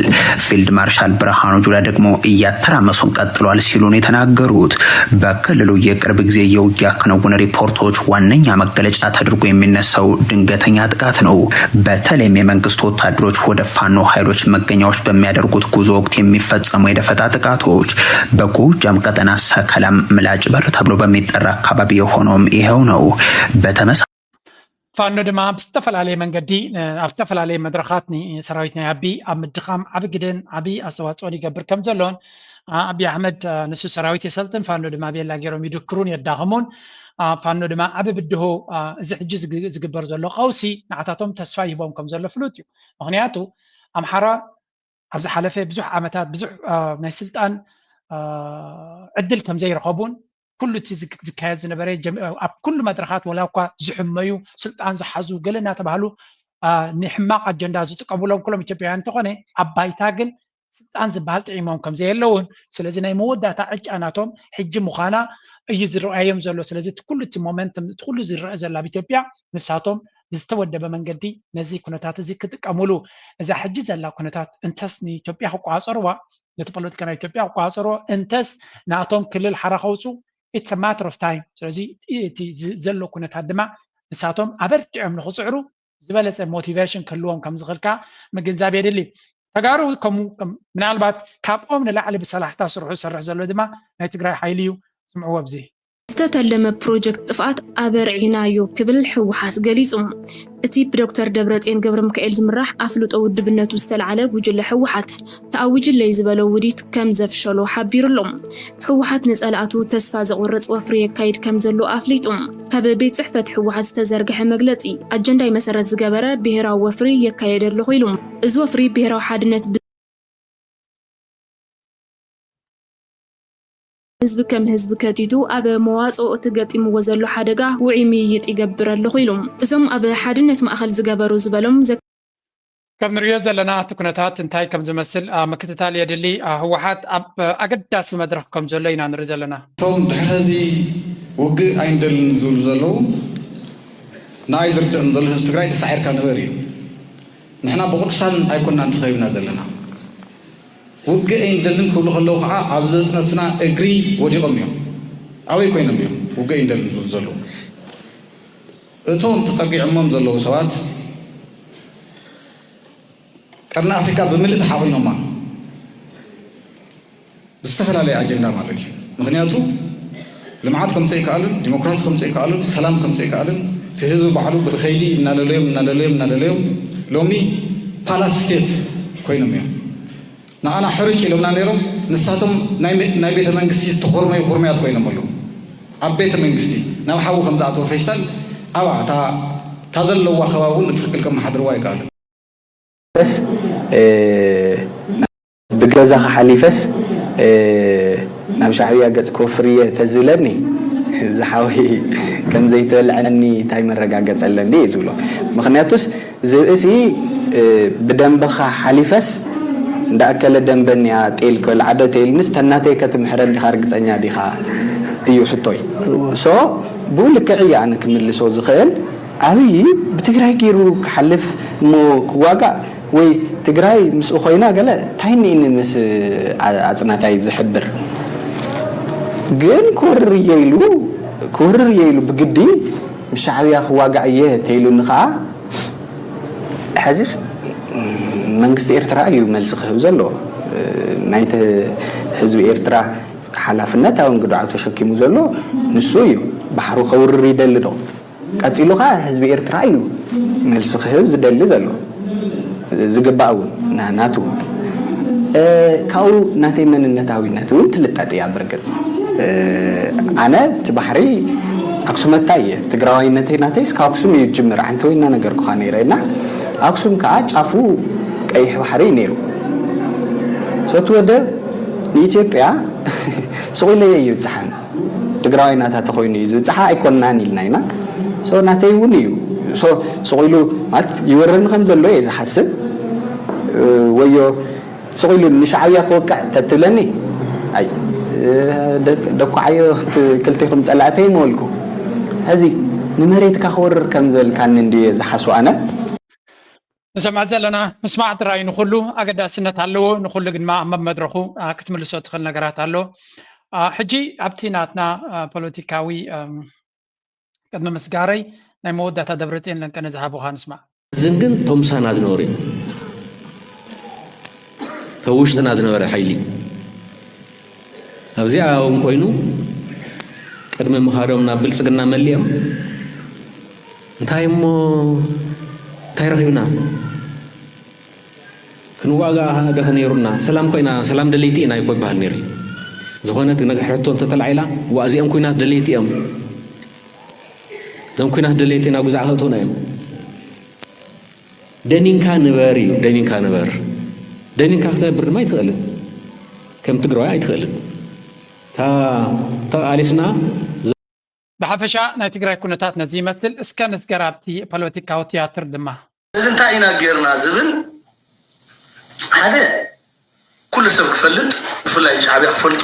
ፊልድ ማርሻል ብርሃኑ ጁላ ደግሞ እያተራመሱን ቀጥሏል ሲሉ ነው የተናገሩት። በክልሉ የቅርብ ጊዜ የውጊያ ክንውን ሪፖርቶች ዋነኛ መገለጫ ተደርጎ የሚነሳው ድንገተኛ ጥቃት ነው። በተለይም የመንግስት ወታደሮች ወደ ፋኖ ኃይሎች መገኛዎች በሚያደርጉት ጉዞ ወቅት የሚፈጸሙ የደፈጣ ጥቃቶች በጎጃም ቀጠና ሰከላም ምላጭ በር ተብሎ በሚጠራ አካባቢ የሆነውም ይኸው ነው። በተመሳ ፋኖ ድማ ብዝተፈላለየ መንገዲ እ፣ ኣብ ዝተፈላለየ መድረኻት ንሰራዊት ናይ ኣቢ ኣብ ምድኻም ዓቢ ግደን ዓቢ ኣስተዋፅኦን ይገብር ከም ዘሎን ኣ፣ ኣቢ ኣሕመድ እ፣ ንሱ ሰራዊት የሰልጥን ፋኖ ድማ ቤላ ገይሮም ይድክሩን የዳኽሙን ኣ፣ ፋኖ ድማ ዓቢ ብድሆ ኣ፣ እዚ ሕጂ ዝግ- ዝግበር ዘሎ ቀውሲ ንዓታቶም ተስፋ ይህቦም ከም ዘሎ ፍሉጥ እዩ። ምክንያቱ ኣምሓራ ኣብ ዝሓለፈ ብዙሕ ዓመታት ብዙሕ አ፣ ናይ ስልጣን አ፣ ዕድል ከም ዘይረኸቡን ኩሉ እቲ ዝክ- ዝካየድ ዝነበረ ጀም- ኣብ ኩሉ መድረኻት ወላ እኳ ዝሕመዩ ስልጣን ዝሓዙ ገለ እናተባህሉ አ፣ ንሕማቕ ኣጀንዳ ዝጥቀሙሎም ኩሎም ኢትዮጵያውያን እንተኾነ ኣብ ባይታ ግን ስልጣን ዝበሃል ጥዒሞም ከም ዘየለውን ስለዚ ናይ መወዳእታ ዕጫ ናቶም ሕጂ ምዃና እዩ ዝረኣዮም ዘሎ። ስለዚ እቲ ኩሉ እቲ ሞመንትም እቲ ኩሉ ዝረአ ዘሎ ኣብ ኢትዮጵያ ንሳቶም ብዝተወደበ መንገዲ ነዚ ኩነታት እዚ ክጥቀሙሉ እዛ ሕጂ ዘላ ኩነታት እንተስ ንኢትዮጵያ ክቋፀርዋ ነቲ ፖለቲካ ናይ ኢትዮጵያ ክቋፀርዎ እንተስ ናቶም ክልል ሓራ ከውፁ it's a matter of time። ስለዚ እቲ ዝ- ዘሎ ኩነታት ድማ ንሳቶም ኣበርቲዖም ንክፅዕሩ ዝበለፀ ሞቲቬሽን ክህልዎም ከም ዝኽእል ከዓ ምግንዛብ የድሊ። ተጋሩ ከምኡ ከም- ምናልባት ካብኦም ንላዕሊ ብሰላሕታ ስርሑ ዝሰርሕ ዘሎ ድማ ናይ ትግራይ ሓይሊ እዩ። ስምዕዎ ኣብዚ። ዝተተለመ ፕሮጀክት ጥፍኣት ኣበርዒናዮ ክብል ህወሓት ገሊጹ። እቲ ብዶክተር ደብረጽዮን ገብረሚካኤል ዝምራሕ ኣፍልጦ ውድብነቱ ዝተልዓለ ጉጅለ ህወሓት ተኣዊጅለይ ዝበሎ ውዲት ከም ዘፍሸሎ ሓቢሩ ኣሎ። ህወሓት ንጸላእቱ ተስፋ ዘቑርጽ ወፍሪ የካይድ ከም ዘሎ ኣፍሊጡ። ካብ ቤት ጽሕፈት ህወሓት ዝተዘርግሐ መግለጺ ኣጀንዳይ መሰረት ዝገበረ ብሄራዊ ወፍሪ የካየደ ኣለኹ ኢሉ። እዚ ወፍሪ ብሄራዊ ሓድነት ህዝቢ ከም ህዝቢ ከቲቱ ኣብ መዋፅኦ እቲ ገጢምዎ ዘሎ ሓደጋ ውዑይ ምይይጥ ይገብር ኣለኹ ኢሉ። እዞም ኣብ ሓድነት ማእኸል ዝገበሩ ዝበሎም ዘ- ከም ንሪኦ ዘለና እቲ ኩነታት እንታይ ከም ዝመስል አ፣ ምክትታል የድሊ። አ፣ ህወሓት ኣብ ኣገዳሲ መድረኽ ከም ዘሎ ኢና ንርኢ ዘለና። እቶም ድሕሪ እዚ ውግእ ኣይንደልን ዝብሉ ዘለዉ ንኣይ ዝርድኦም ዘሎ ህዝቢ ትግራይ ተሳዒርካ ንበር እዩ። ንሕና ብቕዱሳን ኣይኮናን ተኸቢብና ዘለና። ውግእ ኣይንደልን ክብሉ ከለዉ ከዓ ኣብ ዘፅነቱና እግሪ ወዲቖም እዮም። ኣበይ ኮይኖም እዮም ውግእ ኣይንደልን ዝብሉ ዘለዉ? እቶም ተፀጊዖሞም ዘለዉ ሰባት ቀርኒ ኣፍሪካ ብምልእ ተሓቑኖማ ብዝተፈላለየ ኣጀንዳ ማለት እዩ። ምክንያቱ ልምዓት ከምፅእ ይከኣልን ዲሞክራሲ ከምፅእ ይከኣልን ሰላም ከምፅእ ይከኣልን እቲ ህዝቢ ባዕሉ ብኸይዲ እናለለዮም እናለለዮም እናለለዮም ሎሚ ፓላስ ስቴት ኮይኖም እዮም። ንኣና ሕርጭ ኢሎምና ነይሮም። ንሳቶም ናይ መ- ናይ ቤተ መንግስቲ ዝተኾርመዩ ኩርመያት ኮይኖም ኣለዉ። ኣብ ቤተ መንግስቲ ናብ ሓዊ ከም ዝኣተወ ፌስታል ኣብኣ እታ እታ ዘለዋ ከባቢ እውን ብትኽክል ከመሓድርዋ ኣይከኣሉን። በስ ብገዛኻ ሓሊፈስ ናብ ሻዕብያ ገጽ ክወፍር እየ ተዝብለኒ ዝሓወይ ከም ዘይትበልዐኒ እንታይ መረጋገጸ ኣለኒ እየ ዝብሎ። ምኽንያቱስ ዝብእሲ ብደንበኻ ሓሊፈስ እንዳኣከለ ደንበ እኒኣ ጤል ከልዓዶ ተይልንስ ተናተይ ከትምሕረን ዲኻ ርግጸኛ ዲኻ እዩ ሕቶይ። ሶ ብኡ ልክዕ እየ ኣነ ክምልሶ ዝኽእል። ኣብይ ብትግራይ ገይሩ ክሓልፍ እሞ ክዋጋእ ወይ ትግራይ ምስኡ ኮይና ገለ እንታይ እኒእኒ ምስ ኣፅናታይ ዝሕብር ግን ክወርር እየ ኢሉ ክወርር እየ ኢሉ ብግዲ ምስ ሻዕብያ ክዋጋእ እየ ተይሉኒ ከዓ ሕዚስ መንግስቲ ኤርትራ እዩ መልሲ ክህብ ዘሎ ናይቲ ህዝቢ ኤርትራ ሓላፍነት ኣብ እንግድዖ ተሸኪሙ ዘሎ ንሱ እዩ። ባሕሩ ከውርር ይደሊ ዶ? ቀጺሉ ኸዓ ህዝቢ ኤርትራ እዩ መልሲ ክህብ ዝደሊ ዘሎ ዝግባእ እውን ናቱ ካብኡ ናተይ መንነታዊነት እውን ትልጠጥ እያ። ብርግጽ ኣነ እቲ ባሕሪ ኣክሱመታይ እየ። ትግራዋይነተይ ናተይስ ካብ ኣክሱም እዩ ዝጅምር። ዓንተወይ እናነገርኩኻ ነይረ እና ኣክሱም ከዓ ጫፉ ቀይሕ ባሕሪ እዩ ነይሩ። ሶቲ ወደብ ንኢትዮጵያ ስቕ ኢለ እየ ይብፅሓን። ትግራዋይ ናታ ተኾይኑ እዩ ዝብፅሓ ኣይኮንናን ኢልና ኢና። ሶ ናተይ እውን እዩ። ሶ ስቕ ኢሉ ማለት ይወረኒ ከም ዘሎ እየ ዝሓስብ። ወዮ ስቕ ኢሉ ንሻዕብያ ክወቅዕ ተትብለኒ ኣይ ደኩዓዮ ክልቴኹም ፀላእተይ ምበልኩ። ሕዚ ንመሬትካ ክወርር ከም ዝበልካኒ እንድየ ዝሓስብ ኣነ። ንሰምዕ ዘለና ምስማዕ ጥራይ ንኩሉ ኣገዳስነት ኣለዎ። ንኩሉ ግድማ ኣብ መድረኹ ክትምልሶ ትኽእል ነገራት ኣሎ። ሕጂ ኣብቲ ናትና ፖለቲካዊ ቅድሚ ምስጋረይ ናይ መወዳእታ ደብረፅዮን ለንቀነ ዝሃቡኻ ንስማዕ። እዝን ግን ቶምሳና ዝነበሩ እዮም። ተውሽጥና ዝነበረ ሓይሊ ኣብዚኣ እውን ኮይኑ ቅድሚ ምኻዶም ናብ ብልፅግና መሊኦም እንታይ እሞ እንታይ ረኺብና ክንዋጋ ደኸ ነይሩና ሰላም ኮይና ሰላም ደለይቲ ኢና ይኮ ይበሃል ነይሩ። ዝኾነት ነገር ሕቶ እንተተላዒላ ዋ እዚኦም ኩናት ደለይቲ እዮም እዞም ኩናት ደለይቲ ናብ ግዛዕ ከእትውና እዮም። ደኒንካ ንበር እዩ ደኒንካ ንበር ደኒንካ ክትነብር ድማ ኣይትኽእልን ከም ትግራዋይ ኣይትኽእልን ተቓሊስና ብሓፈሻ ናይ ትግራይ ኩነታት ነዚ ይመስል። እስከ ንስገር ኣብቲ ፖለቲካዊ ትያትር ድማ። እዚ እንታይ ኢና ጌርና ዝብል ሓደ ኩሉ ሰብ ክፈልጥ ብፍላይ ሻዕብያ ክፈልጡ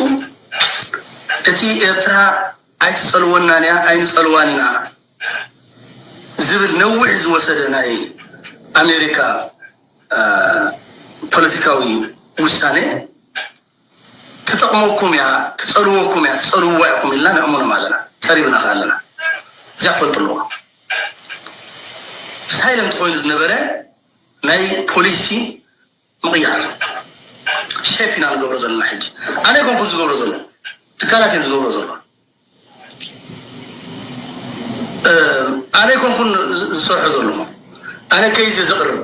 እቲ ኤርትራ ኣይትጸልወናን እያ ኣይንጸልዋን ኢና ዝብል ነዊሕ ዝወሰደ ናይ ኣሜሪካ ፖለቲካዊ ውሳነ ትጠቕመኩም እያ ትጸልወኩም እያ ትጸልውዋ ኢኹም ኢልና ነእምኖም ኣለና ቀሪብና ከ ኣለና እዚኣ ክፈልጡ ኣለዎ ሳይለንት ኮይኑ ዝነበረ ናይ ፖሊሲ ምቕያር ሸፕ ኢና ንገብሮ ዘለና ሕጂ ኣነ ይኮንኩ ዝገብሮ ዘሎ ትካላት እየን ዝገብሮ ዘሎ ኣነ ይኮንኩን ዝሰርሖ ዘለኹ ኣነ ከይዘ ዘቕርብ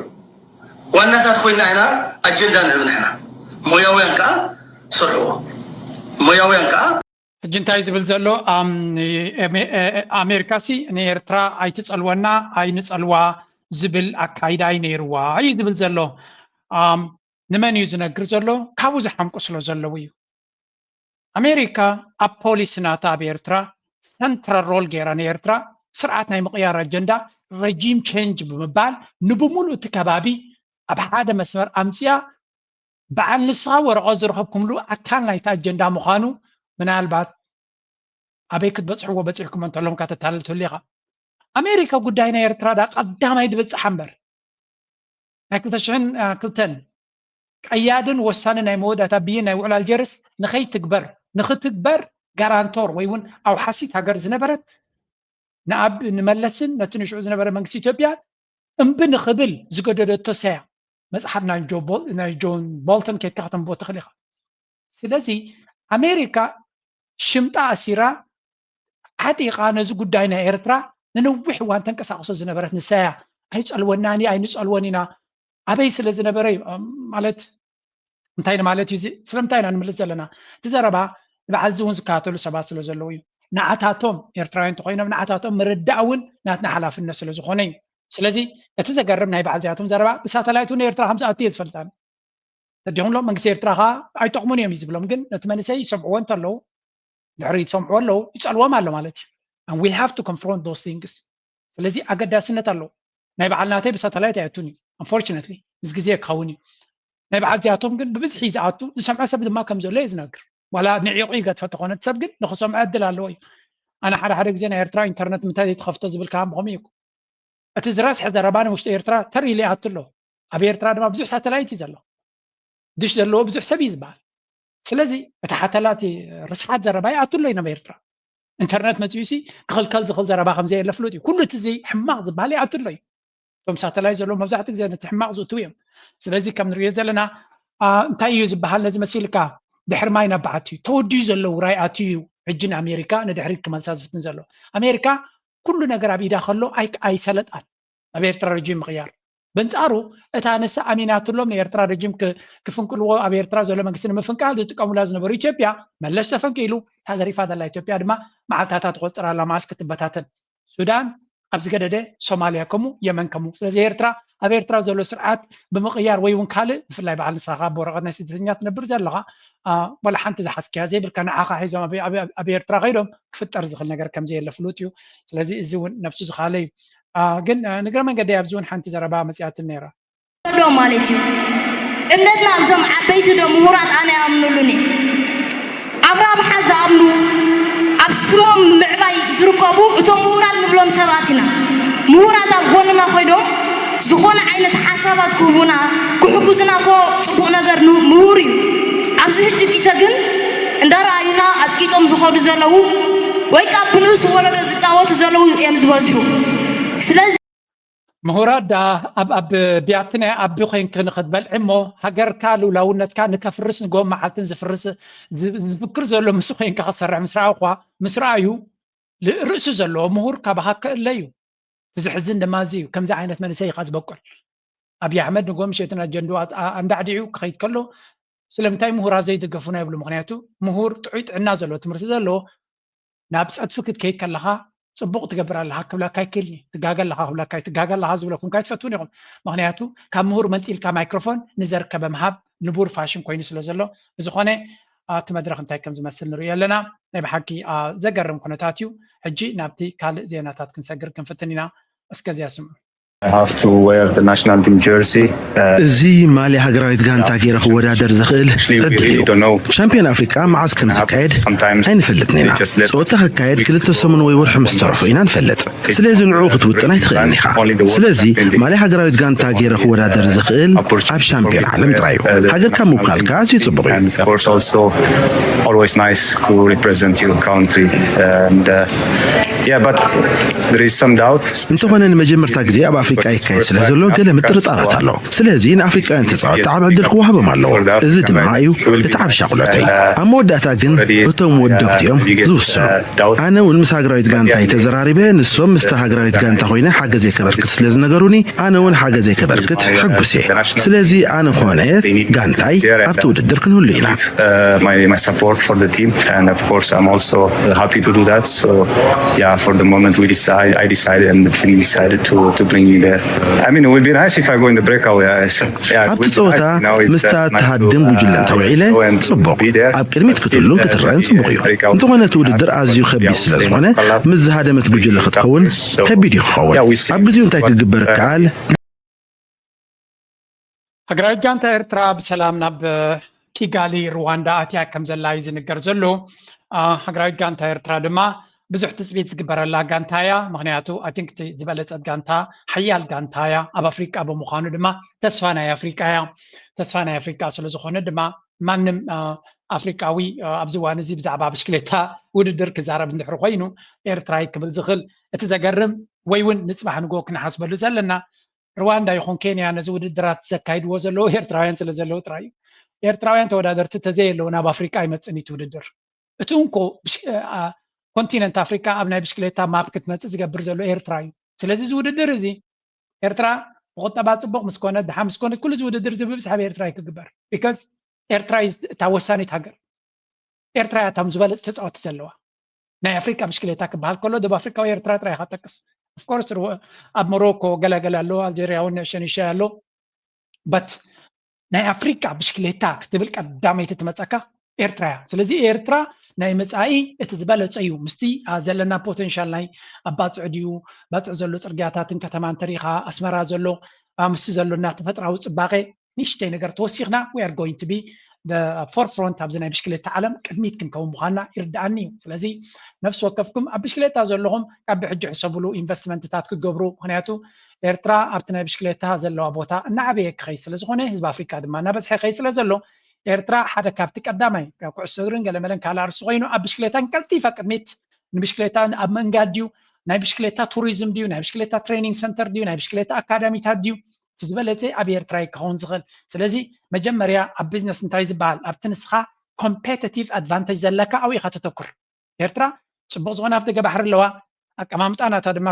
ዋናታት ኮይና ኢና ኣጀንዳ ንህብ ንሕና ሞያውያን ከዓ ሰርሕዎ ሞያውያን ከዓ ሕጂ እንታይ ዝብል ዘሎ ኣሜሪካ ሲ ንኤርትራ ኣይትፀልወና ኣይንፀልዋ ዝብል ኣካይዳ እዩ ነይርዋ እዩ ዝብል ዘሎ ንመን እዩ ዝነግር ዘሎ ካብኡ ዝሓምቁ ስለ ዘለዉ እዩ ኣሜሪካ ኣብ ፖሊሲ ናታ ኣብ ኤርትራ ሰንትራል ሮል ገይራ ንኤርትራ ስርዓት ናይ ምቕያር ኣጀንዳ ረጂም ቸንጅ ብምባል ንብሙሉእ እቲ ከባቢ ኣብ ሓደ መስመር ኣምፅያ በዓል ንስኻ ወረቐት ዝረኸብኩምሉ ኣካል ናይቲ ኣጀንዳ ምዃኑ ምናልባት ኣበይ ክትበፅሕዎ በፂሕኩም እንተሎምካ ተታልል ትህሉ ኢኻ ኣሜሪካ ጉዳይ ናይ ኤርትራ ዳ ቀዳማይ ድበፅሓ እምበር ናይ ክልተ ሽሕን ክልተን ቀያድን ወሳኒ ናይ መወዳእታ ብይን ናይ ውዕል ኣልጀርስ ንኸይትግበር ንኽትግበር ጋራንቶር ወይ እውን ኣውሓሲት ሃገር ዝነበረት ንኣብ ንመለስን ነቲ ንሽዑ ዝነበረ መንግስቲ ኢትዮጵያ እምቢ ንኽብል ዝገደደቶ ሰያ መፅሓፍ ናይ ጆን ቦልተን ኬድካ ከተንብቦ ትኽእል ኢኻ ስለዚ ኣሜሪካ ሽምጣ ኣሲራ ዓጢቓ ነዚ ጉዳይ ናይ ኤርትራ ንነዊሕ እዋን ተንቀሳቕሶ ዝነበረት ንሳ እያ። ኣይጸልወናን እዩ፣ ኣይንጸልወን ኢና። ኣበይ ስለ ዝነበረ እዩ፣ ማለት እንታይ ንማለት እዩ? ስለምንታይ ኢና ንምልስ ዘለና? እቲ ዘረባ ንበዓል እዚ እውን ዝከታተሉ ሰባት ስለ ዘለዉ እዩ። ንዓታቶም ኤርትራውያን እንተኮይኖም ንዓታቶም ምርዳእ እውን ናትና ሓላፍነት ስለ ዝኾነ እዩ። ስለዚ እቲ ዘገርም ናይ በዓል እዚኣቶም ዘረባ ብሳተላይት እውን ኤርትራ ከም ዝኣቱ እየ ዝፈልጣ። ተዲኹምሎም መንግስቲ ኤርትራ ከዓ ኣይጠቕሙን እዮም እዩ ዝብሎም። ግን ነቲ መንእሰይ ይሰምዕዎ እንተለዉ ድሕሪ ይሰምዕዎ ኣለዉ ይጸልዎም ኣሎ ማለት እዩ። And we have to confront those things። ስለዚ ኣገዳስነት ኣለዎ። ናይ በዓል ናተይ ብሳተላይት ኣይኣቱን እዩ። Unfortunately ምስ ግዜ ክኸውን እዩ። ናይ በዓል እዚኣቶም ግን ብብዝሒ ዝኣቱ ዝሰምዖ ሰብ ድማ ከም ዘሎ እየ ዝነግር። ዋላ ንዒቑ ይገድፈ ተኾነ እቲ ሰብ ግን ንክሰምዖ ዕድል ኣለዎ እዩ። ኣነ ሓደ ሓደ ግዜ ናይ ኤርትራ ኢንተርነት ምንታይ ዘይትኸፍቶ ዝብል ከዓ ብኸምኡ እዩ። እቲ ዝረስሐ ዘረባ ንውሽጢ ኤርትራ ተር ኢሉ ይኣቱ ኣሎ። ኣብ ኤርትራ ድማ ብዙሕ ሳተላይት እዩ ዘሎ። ድሽ ዘለዎ ብዙሕ ሰብ እዩ ዝበሃል። ስለዚ እቲ ሓተላ እቲ ርስሓት ዘረባ ይኣቱ ኣሎ እዩ ናብ ኤርትራ። ኢንተርነት መፂኡ ሲ ክኽልከል ዝኽእል ዘረባ ከም ዘየለ ፍሉጥ እዩ። ኩሉ እቲ እዚ ሕማቕ ዝበሃል ይኣቱ ኣሎ እዩ። እቶም ሳተላይት ዘለዉ መብዛሕትኡ ግዜ ነቲ ሕማቕ ዝእትዉ እዮም። ስለዚ ከም ንሪኦ ዘለና እንታይ እዩ ዝበሃል ነዚ መሲልካ ድሕሪ ማይ ናብ በዓቲ እዩ ተወዲኡ ዘሎ ውራይ ኣትዩ እዩ። ሕጂ ንኣሜሪካ ንድሕሪት ክመልሳ ዝፍትን ዘሎ ኣሜሪካ ኩሉ ነገር ኣብ ኢዳ ከሎ ኣይሰለጣን ኣብ ኤርትራ ረጂም ምቕያር። በንጻሩ እታ ንሳ ኣሚናትሎም ንኤርትራ ረጂም ክፍንቅልዎ ኣብ ኤርትራ ዘሎ መንግስቲ ንምፍንቃል ዝጥቀሙላ ዝነበሩ ኢትዮጵያ መለስ ተፈንቂሉ እታ ዘሪፋ ዘላ ኢትዮጵያ ድማ መዓልታታ ትቆጽር ኣላ መዓስ ክትበታተን። ሱዳን ኣብ ዝገደደ ሶማልያ ከምኡ የመን ከምኡ። ስለዚ ኤርትራ ኣብ ኤርትራ ዘሎ ስርዓት ብምቕያር ወይ እውን ካልእ ብፍላይ በዓል ንስኻ ካብ ብወረቐት ናይ ስደተኛ ትነብር ዘለኻ ዋላ ሓንቲ ዝሓዝክያ ዘይብልካ ንዓኻ ሒዞም ኣብ ኤርትራ ከይዶም ክፍጠር ዝኽእል ነገር ከም ዘየለ ፍሉጥ እዩ። ስለዚ እዚ እውን ነብሱ ዝኻለ እዩ። ግን ንግረ መንገዲ ኣብዚ እውን ሓንቲ ዘረባ መፅያትን ነይራ። ማለት እዩ። እምነትና እዞም ዓበይቲ ዶ ምሁራት ኣነ ይኣምኑሉን እየ። ኣብ ራብሓ ዝኣምኑ ኣብ ስሞም ምዕባይ ዝርከቡ እቶም ምሁራት ንብሎም ሰባት ኢና። ምሁራት ኣብ ጎንና ኮይዶም ዝኾነ ዓይነት ሓሳባት ክህቡና ክሕጉዝና እኮ ፅቡቕ ነገር ምሁር እዩ። ኣብዚ ሕጂ ግዜ ግን እንዳረኣዩና ኣፅቂጦም ዝኸዱ ዘለዉ ወይ ከዓ ብንእሱ ወለዶ ዝፃወቱ ዘለዉ እዮም ዝበዝሑ። ስለዚ ምሁራት ደኣ ኣብ ኣብ ቢያቲ ናይ ኣቢ ኮይንክ ንክትበልዒ እሞ ሃገርካ ልውላውነትካ ንከፍርስ ንጎ መዓልትን ዝፍርስ ዝፍክር ዘሎ ምስ ኮይንካ ክሰርሕ ምስ ረኣኹ ምስ ረኣዩ ርእሲ ዘለዎ ምሁር ካባኻ ክእለ እዩ። እቲ ዝሕዝን ድማ እዚ እዩ። ከምዚ ዓይነት መንእሰይ ኢኻ ዝበቁል። ኣብይ ኣሕመድ ንጎ ምሸትን ኣጀንድኡ ኣንዳዕዲዑ ክኸይድ ከሎ ስለምንታይ ምሁራት ዘይድገፉና ይብሉ። ምክንያቱ ምሁር ጥዑይ ጥዕና ዘለዎ ትምህርቲ ዘለዎ ናብ ፀድፊ ክትከይድ ከለኻ ፅቡቕ ትገብር ኣለኻ ክብለካ ይክእል ትጋገ ኣለኻ ክብለካ ትጋገ ኣለኻ ዝብለኩም ካይትፈትውን ኢኹም። ምክንያቱ ካብ ምሁር መንጢልካ ማይክሮፎን ንዘርከበ ምሃብ ንቡር ፋሽን ኮይኑ ስለ ዘሎ ብዝኾነ እቲ መድረኽ እንታይ ከም ዝመስል ንርእዮ ኣለና። ናይ ብሓቂ ዘገርም ኩነታት እዩ። ሕጂ ናብቲ ካልእ ዜናታት ክንሰግር ክንፍትን ኢና። እስከዚያ ስምዑ። have to wear the national team jersey. እዚ ማልያ ሃገራዊት ጋንታ ገይረ ክወዳደር ዝኽእል ዕድል እዩ። ሻምፒዮን ኣፍሪቃ መዓዝ ከም ዝካየድ ኣይንፈልጥን ኢና። ፀወታ ክካየድ ክልተ ሰሙን ወይ ወርሒ ምስ ተረፎ ኢና ንፈልጥ። ስለዚ ንዕኡ ክትውጥን ኣይትኽእልን ኢኻ። ስለዚ ማልያ ሃገራዊት ጋንታ ገይረ ክወዳደር ዝኽእል ኣብ ሻምፒዮን ዓለም ጥራይ እዩ። ሃገርካ ምውካል ከዓ ኣዝዩ ፅቡቕ እዩ። Always nice to represent your country. And, uh, yeah, but there is some doubt. እንተኾነ ንመጀመርታ ግዜ ኣብ ኣፍሪቃ ይካየድ ስለ ዘሎ ገለ ምጥርጣራት ኣሎ። ስለዚ ንኣፍሪቃውያን ተፃወትቲ ዓብ ዕድል ክወሃቦም ኣለዎ። እዚ ድማ እዩ እቲ ዓብ ሻቕሎተይ። ኣብ መወዳእታ ግን እቶም ወደብቲ እዮም ዝውስኑ። ኣነ እውን ምስ ሃገራዊት ጋንታይ ተዘራሪበ ንሶም ምስታ ሃገራዊት ጋንታ ኮይነ ሓገዘይ ከበርክት ስለ ዝነገሩኒ ኣነ እውን ሓገዘይ ከበርክት ሕጉስ እየ። ስለዚ ኣነ ኾነ ጋንታይ ኣብቲ ውድድር ክንህሉ ኢና። My support for the team and of course I'm also happy to do that. So yeah, for the moment we decided, I decided and the team decided to to bring me there. I mean, it would be nice if I go in the breakaway. ኣብቲ ፀወታ ምስታ ትሃድም ጉጅለ እንተውዒለ ፅቡቕ ኣብ ቅድሚት ክትህሉን ክትረአን ፅቡቕ እዩ። እንተኾነ እቲ ውድድር ኣዝዩ ከቢድ ስለ ዝኾነ ምስ ዝሃደመት ጉጅለ ክትከውን ከቢድ እዩ ክኸውን። ኣብ ግዜኡ እንታይ ክግበር ይከኣል? ሃገራዊት ጋንታ ኤርትራ ብሰላም ናብ ኪጋሊ ሩዋንዳ ኣትያ ከም ዘላ እዩ ዝንገር ዘሎ። ሃገራዊት ጋንታ ኤርትራ ድማ ብዙሕ ትፅቢት ዝግበረላ ጋንታ እያ። ምክንያቱ ኣይ ቲንክ እቲ ዝበለፀት ጋንታ ሓያል ጋንታ እያ ኣብ ኣፍሪቃ ብምዃኑ ድማ ተስፋ ናይ ኣፍሪቃ እያ። ተስፋ ናይ ኣፍሪቃ ስለዝኾነ ድማ ማንም ኣፍሪቃዊ ኣብዚ እዋን እዚ ብዛዕባ ብሽክሌታ ውድድር ክዛረብ እንድሕር ኮይኑ ኤርትራይ ክብል ዝኽእል እቲ ዘገርም ወይ እውን ንፅባሕ ንጎ ክንሓስበሉ ዘለና ሩዋንዳ ይኹን ኬንያ ነዚ ውድድራት ዘካይድዎ ዘለዉ ኤርትራውያን ስለ ዘለዉ ጥራይ እዩ። ኤርትራውያን ተወዳደርቲ ተዘየለዉ ናብ ኣፍሪቃ ኣይመፅን እቲ ውድድር። እቲ እንኮ ኮንቲነንት ኣፍሪካ ኣብ ናይ ብሽክሌታ ማፕ ክትመፅእ ዝገብር ዘሎ ኤርትራ እዩ። ስለዚ እዚ ውድድር እዚ ኤርትራ ብቁጠባ ፅቡቅ ምስ ኮነት፣ ድሓ ምስ ኮነት፣ ኩሉ እዚ ውድድር እዚ ብብዝሒ ኣብ ኤርትራ እዩ ክግበር። ቢካዝ ኤርትራ እዩ እታ ወሳኒት ሃገር። ኤርትራ እያ እቶም ዝበለፁ ተፃወቲ ዘለዋ። ናይ ኣፍሪካ ብሽክሌታ ክበሃል ከሎ ደቡብ ኣፍሪካ ወይ ኤርትራ ጥራይ ኢኻ ጠቅስ። ኦፍኮርስ ኣብ ሞሮኮ ገለገለ ኣሎ፣ ኣልጀርያ እውን ንእሽተይ ንእሽተይ ኣሎ። በት ናይ ኣፍሪካ ብሽክሌታ ክትብል ቀዳመይቲ ትመፀካ ኤርትራ እያ። ስለዚ ኤርትራ ናይ መፃኢ እቲ ዝበለፀ እዩ። ምስቲ ዘለና ፖቴንሻል ናይ ኣብ ባፅዕ ድዩ፣ ባፅዕ ዘሎ ፅርግያታትን ከተማ እንተሪኢኻ፣ ኣስመራ ዘሎ ምስቲ ዘሎና ተፈጥራዊ ፅባቐ ንእሽተይ ነገር ተወሲኽና፣ we are going to be the forefront ኣብዚ ናይ ብሽክሌታ ዓለም ቅድሚት ክንከውን ምዃንና ይርድኣኒ እዩ። ስለዚ ነፍሲ ወከፍኩም ኣብ ብሽክሌታ ዘለኹም ካብ ብሕጂ ሕሰብሉ ኢንቨስትመንትታት ክገብሩ። ምክንያቱ ኤርትራ ኣብቲ ናይ ብሽክሌታ ዘለዋ ቦታ እናዓበየ ክኸይ ስለ ዝኾነ፣ ህዝቢ ኣፍሪካ ድማ እናበዝሐ ይኸይ ስለ ዘሎ፣ ኤርትራ ሓደ ካብቲ ቀዳማይ ካብ ኩዕሶ እግርን ገለመለን ካልእ ኣርሱ ኮይኑ ኣብ ብሽክሌታን ቀልጢፋ ቅድሚት ንብሽክሌታ ኣብ መንጋድ ድዩ፣ ናይ ብሽክሌታ ቱሪዝም ድዩ፣ ናይ ብሽክሌታ ትሬኒንግ ሰንተር ድዩ፣ ናይ ብሽክሌታ ኣካዳሚታት ድዩ፣ እቲ ዝበለፀ ኣብ ኤርትራ እዩ ክኸውን ዝኽእል። ስለዚ መጀመርያ ኣብ ቢዝነስ እንታይ ዝበሃል ኣብቲ ንስኻ ኮምፔቲቲቭ ኣድቫንቴጅ ዘለካ ኣብኡ ኢኻ ተተኩር። ኤርትራ ፅቡቅ ዝኾነ ኣፍ ደገ ባሕሪ ኣለዋ። ኣቀማምጣ ናታ ድማ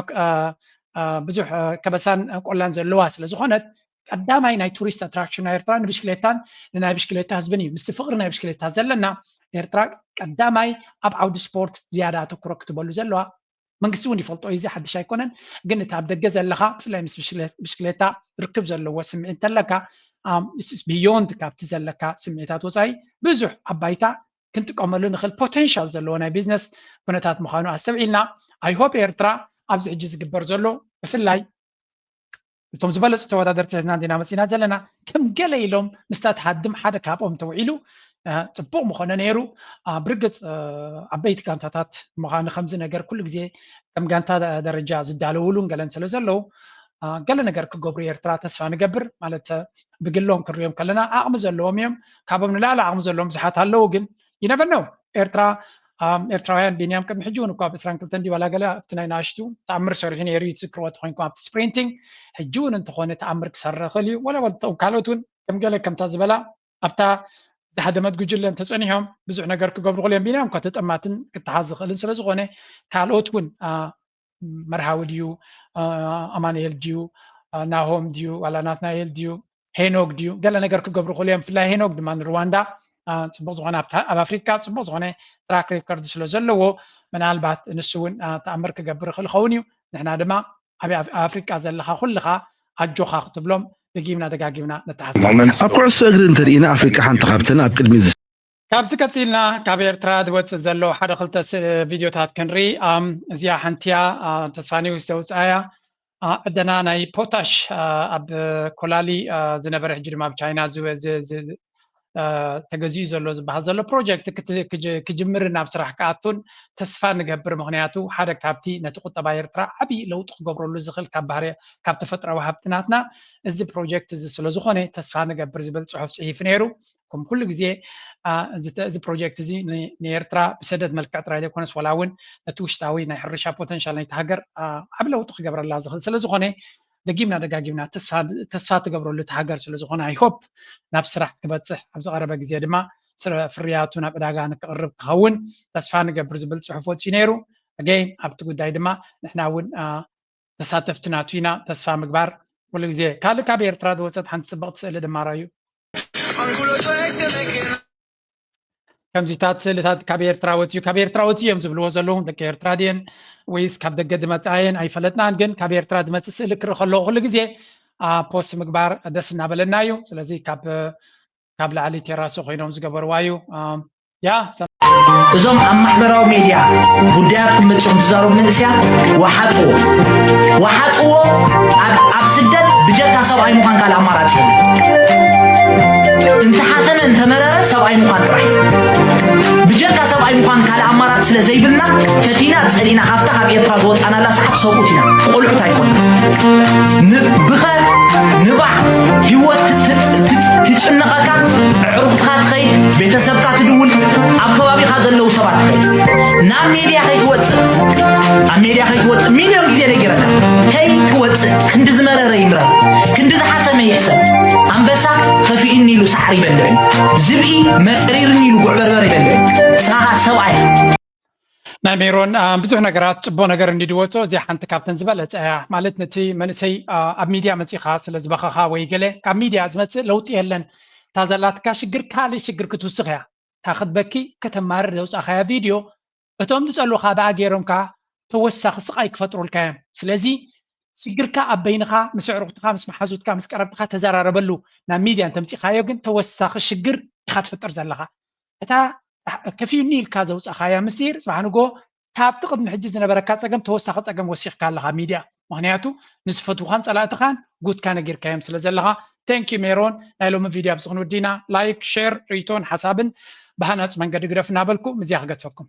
ብዙሕ ከበሳን ቆላን ዘለዋ ስለ ዝኾነት ቀዳማይ ናይ ቱሪስት ኣትራክሽን ናይ ኤርትራ ንብሽክሌታን ንናይ ብሽክሌታ ህዝብን እዩ። ምስቲ ፍቅሪ ናይ ብሽክሌታ ዘለና ኤርትራ ቀዳማይ ኣብ ዓውዲ ስፖርት ዝያዳ ኣተኩሮ ክትበሉ ዘለዋ መንግስቲ እውን ይፈልጦ እዩ። እዚ ሓድሽ ኣይኮነን። ግን እቲ ኣብ ደገ ዘለኻ ብፍላይ ምስ ብሽክሌታ ርክብ ዘለዎ ስምዒት እንተለካ ብዮንድ ካብቲ ዘለካ ስምዒታት ወፃኢ ብዙሕ ኣብ ባይታ ክንጥቀመሉ ንኽእል ፖቴንሻል ዘለዎ ናይ ቢዝነስ ኩነታት ምዃኑ ኣስተብዒልና። ኣይ ሆፕ ኤርትራ ኣብዚ ሕጂ ዝግበር ዘሎ ብፍላይ እቶም ዝበለፁ ተወዳደርቲ ሒዝና እንዲና መፂና ዘለና ከም ገለ ኢሎም ምስታ ትሃድም ሓደ ካብኦም ተውዒሉ ፅቡቅ ምኾነ ነይሩ። ብርግፅ ዓበይቲ ጋንታታት ምዃኑ ከምዚ ነገር ኩሉ ግዜ ከም ጋንታ ደረጃ ዝዳለውሉን ገለን ስለ ዘለዉ ገለ ነገር ክገብሩ ኤርትራ ተስፋ ንገብር። ማለት ብግሎም ክሪኦም ከለና ዓቕሚ ዘለዎም እዮም። ካብኦም ንላዕሊ ዓቕሚ ዘለዎም ብዙሓት ኣለዉ። ግን ይነበነው ኤርትራ ኤርትራውያን ቢንያም ቅድሚ ሕጂ እውን እኳ ብ ዕስራን ክልተን ድዩ ዋላ ገለ ኣብቲ ናይ ንኣሽቱ ተኣምር ሰሪሑ ነይሩ እዩ። ትዝክርዎ ተኮይንኩም ኣብቲ ስፕሪንቲንግ ሕጂ እውን እንተኾነ ተኣምር ክሰርሕ ይኽእል እዩ። ወላ ወልቶም ካልኦት እውን ከም ገለ ከምታ ዝበላ ኣብታ ዝሃደመት ጉጅለ እንተፀኒሖም ብዙሕ ነገር ክገብሩ ክእል እዮም። ቢንያም እኳ ተጠማትን ክተሓዝ ዝኽእልን ስለዝኾነ ካልኦት እውን መርሃዊ ድዩ ኣማኑኤል ድዩ ናሆም ድዩ ዋላ ናትናኤል ድዩ ሄኖግ ድዩ ገለ ነገር ክገብሩ ክእሉ እዮም። ብፍላይ ሄኖግ ድማ ንሩዋንዳ ፅቡቅ ዝኾነ ኣብ ኣፍሪካ ፅቡቅ ዝኾነ ትራክ ሬከርድ ስለ ዘለዎ ምናልባት ንሱ እውን ተኣምር ክገብር ይኽእል ኸውን እዩ። ንሕና ድማ ኣብ ኣፍሪካ ዘለኻ ኩልኻ ኣጆኻ ክትብሎም ደጊምና ደጋጊምና ነተሓሳስብ። ኣብ ኩዕሶ እግሪ እንተርኢና ኣፍሪካ ሓንቲ ካብተን ኣብ ቅድሚ ካብዚ ቀፂልና ካብ ኤርትራ ዝወፅእ ዘሎ ሓደ ክልተ ቪዲዮታት ክንርኢ። እዚኣ ሓንቲያ ተስፋ ኒውስ ዘውፅኣያ ዕደና ናይ ፖታሽ ኣብ ኮላሊ ዝነበረ ሕጂ ድማ ኣብ ቻይና ተገዚኡ ዘሎ ዝበሃል ዘሎ ፕሮጀክት ክጅምር ናብ ስራሕ ክኣቱን ተስፋ ንገብር። ምክንያቱ ሓደ ካብቲ ነቲ ቁጠባ ኤርትራ ዓብዪ ለውጢ ክገብረሉ ዝኽእል ካብ ባህሪ ካብ ተፈጥራዊ ሃብትናትና እዚ ፕሮጀክት እዚ ስለዝኾነ ተስፋ ንገብር ዝብል ፅሑፍ ፅሒፉ ነይሩ። ከም ኩሉ ግዜ እዚ ፕሮጀክት እዚ ንኤርትራ ብሰደድ መልክዕ ጥራይ ዘይኮነስ ዋላ እውን ነቲ ውሽጣዊ ናይ ሕርሻ ፖተንሻል ናይቲ ሃገር ዓብ ለውጢ ክገብረላ ዝኽእል ስለዝኾነ ደጊምና ደጋጊምና ተስፋ ትገብረሉ እቲ ሃገር ስለዝኾነ ኣይ ሆፕ ናብ ስራሕ ክበፅሕ ኣብ ዝቐረበ ግዜ ድማ ፍርያቱ ናብ ዕዳጋ ንክቕርብ ክኸውን ተስፋ ንገብር ዝብል ፅሑፍ ወፂኡ ነይሩ። ኣገይን ኣብቲ ጉዳይ ድማ ንሕና እውን ተሳተፍቲ ናቱ ኢና። ተስፋ ምግባር ኩሉ ግዜ። ካልእ ካብ ኤርትራ ዝወፀት ሓንቲ ፅብቕቲ ስእሊ ድማ ራዩ ከምዚታት ስእልታት ካብ ኤርትራ ወፅዩ ካብ ኤርትራ ወፅዩ እዮም ዝብልዎ ዘለዉ ደቂ ኤርትራ ድየን ወይስ ካብ ደገ ዝመፃ እየን ኣይፈለጥናን። ግን ካብ ኤርትራ ዝመፅእ ስእሊ ክርኢ ከለዎ ኩሉ ግዜ ፖስት ምግባር ደስ እናበለና እዩ። ስለዚ ካብ ካብ ላዕሊ ቴራሶ ኮይኖም ዝገበርዋ እዩ። ያ እዞም ኣብ ማሕበራዊ ሜድያ ጉዳያት ክመፅኹም ትዛረቡ መንእስያ ወሓጥዎ ወሓጥዎ። ኣብ ስደት ብጀካ ሰብኣይ ምዃን ካልእ ኣማራፂ እንተሓሰነ እንተመረረ ሰብኣይ ምዃን ጥራሕ ብጀካ ሰብኣይ ምዃን ካልእ ኣማራፂ ስለ ዘይብልና ፈቲና ፀሊና ካብታ ካብ ኤርትራ ዝወፃናላ ሰዓት ሰብኡት ኢና። ቆልዑት ኣይኮን ብኸ ንባዕ ህይወት ትጭነቐካ ዕሩኽትኻ ትኸይድ ቤተሰብካ ትድውል ኣብ ከባቢኻ ዘለዉ ሰባት ትኸይድ ናብ ሜድያ ከይትወፅእ ኣብ ሜድያ ከይትወፅእ ሚልዮን ግዜ ነጊረካ ከይትወፅእ ክንዲ ዝመረረ ይምረር ክንዲ ዝሓሰመ ይሕሰብ ኣንበሳ ከፊእኒ ኢሉ ሳዕሪ ይበልዕ ዝብኢ መሪርኒ ኢሉ ጉዕ በርበር ይበልዕ ንስኻ ሰብኣይ ናይ ሜሮን ብዙሕ ነገራት ጽቡቅ ነገር እንዲድወጾ እዚኣ ሓንቲ ካብተን ዝበለጸ እያ። ማለት ነቲ መንእሰይ ኣብ ሚድያ መጺኻ ስለ ዝበኸኻ ወይ ገለ ካብ ሚድያ ዝመጽእ ለውጢ የለን። እታ ዘላትካ ሽግር ካልእ ሽግር ክትውስኽ እያ። እታ ክትበኪ ከተማርር ዘውጻኻያ ቪድዮ እቶም ዝጸሉኻ ብኣ ገይሮም ከኣ ተወሳኺ ስቓይ ክፈጥሩልካ እዮም። ስለዚ ሽግርካ ኣብ በይንኻ ምስ ኣዕሩኽትኻ ምስ መሓዙትካ ምስ ቀረብትኻ ተዘራረበሉ። ናብ ሚድያ እንተምጺኻዮ ግን ተወሳኺ ሽግር ኢኻ ትፍጥር ዘለኻ። እታ ከፊኡኒ ኢልካ ዘውጻኻያ ምስጢር ጽባሕ ንጎ ካብቲ ቅድሚ ሕጂ ዝነበረካ ጸገም ተወሳኺ ጸገም ወሲኽካ ኣለኻ ሚድያ። ምኽንያቱ ንዝፈትውኻን ጸላእትኻን ጉድካ ነጊርካዮም ስለ ዘለኻ። Thank you ሜሮን። ናይ ሎሚ ቪድዮ ኣብዚ ክንውዲና። ላይክ፣ ሼር፣ ርእይቶን ሓሳብን ብሃናጽ መንገዲ ግደፉ እናበልኩ ምዚያ ክገድፈኩም።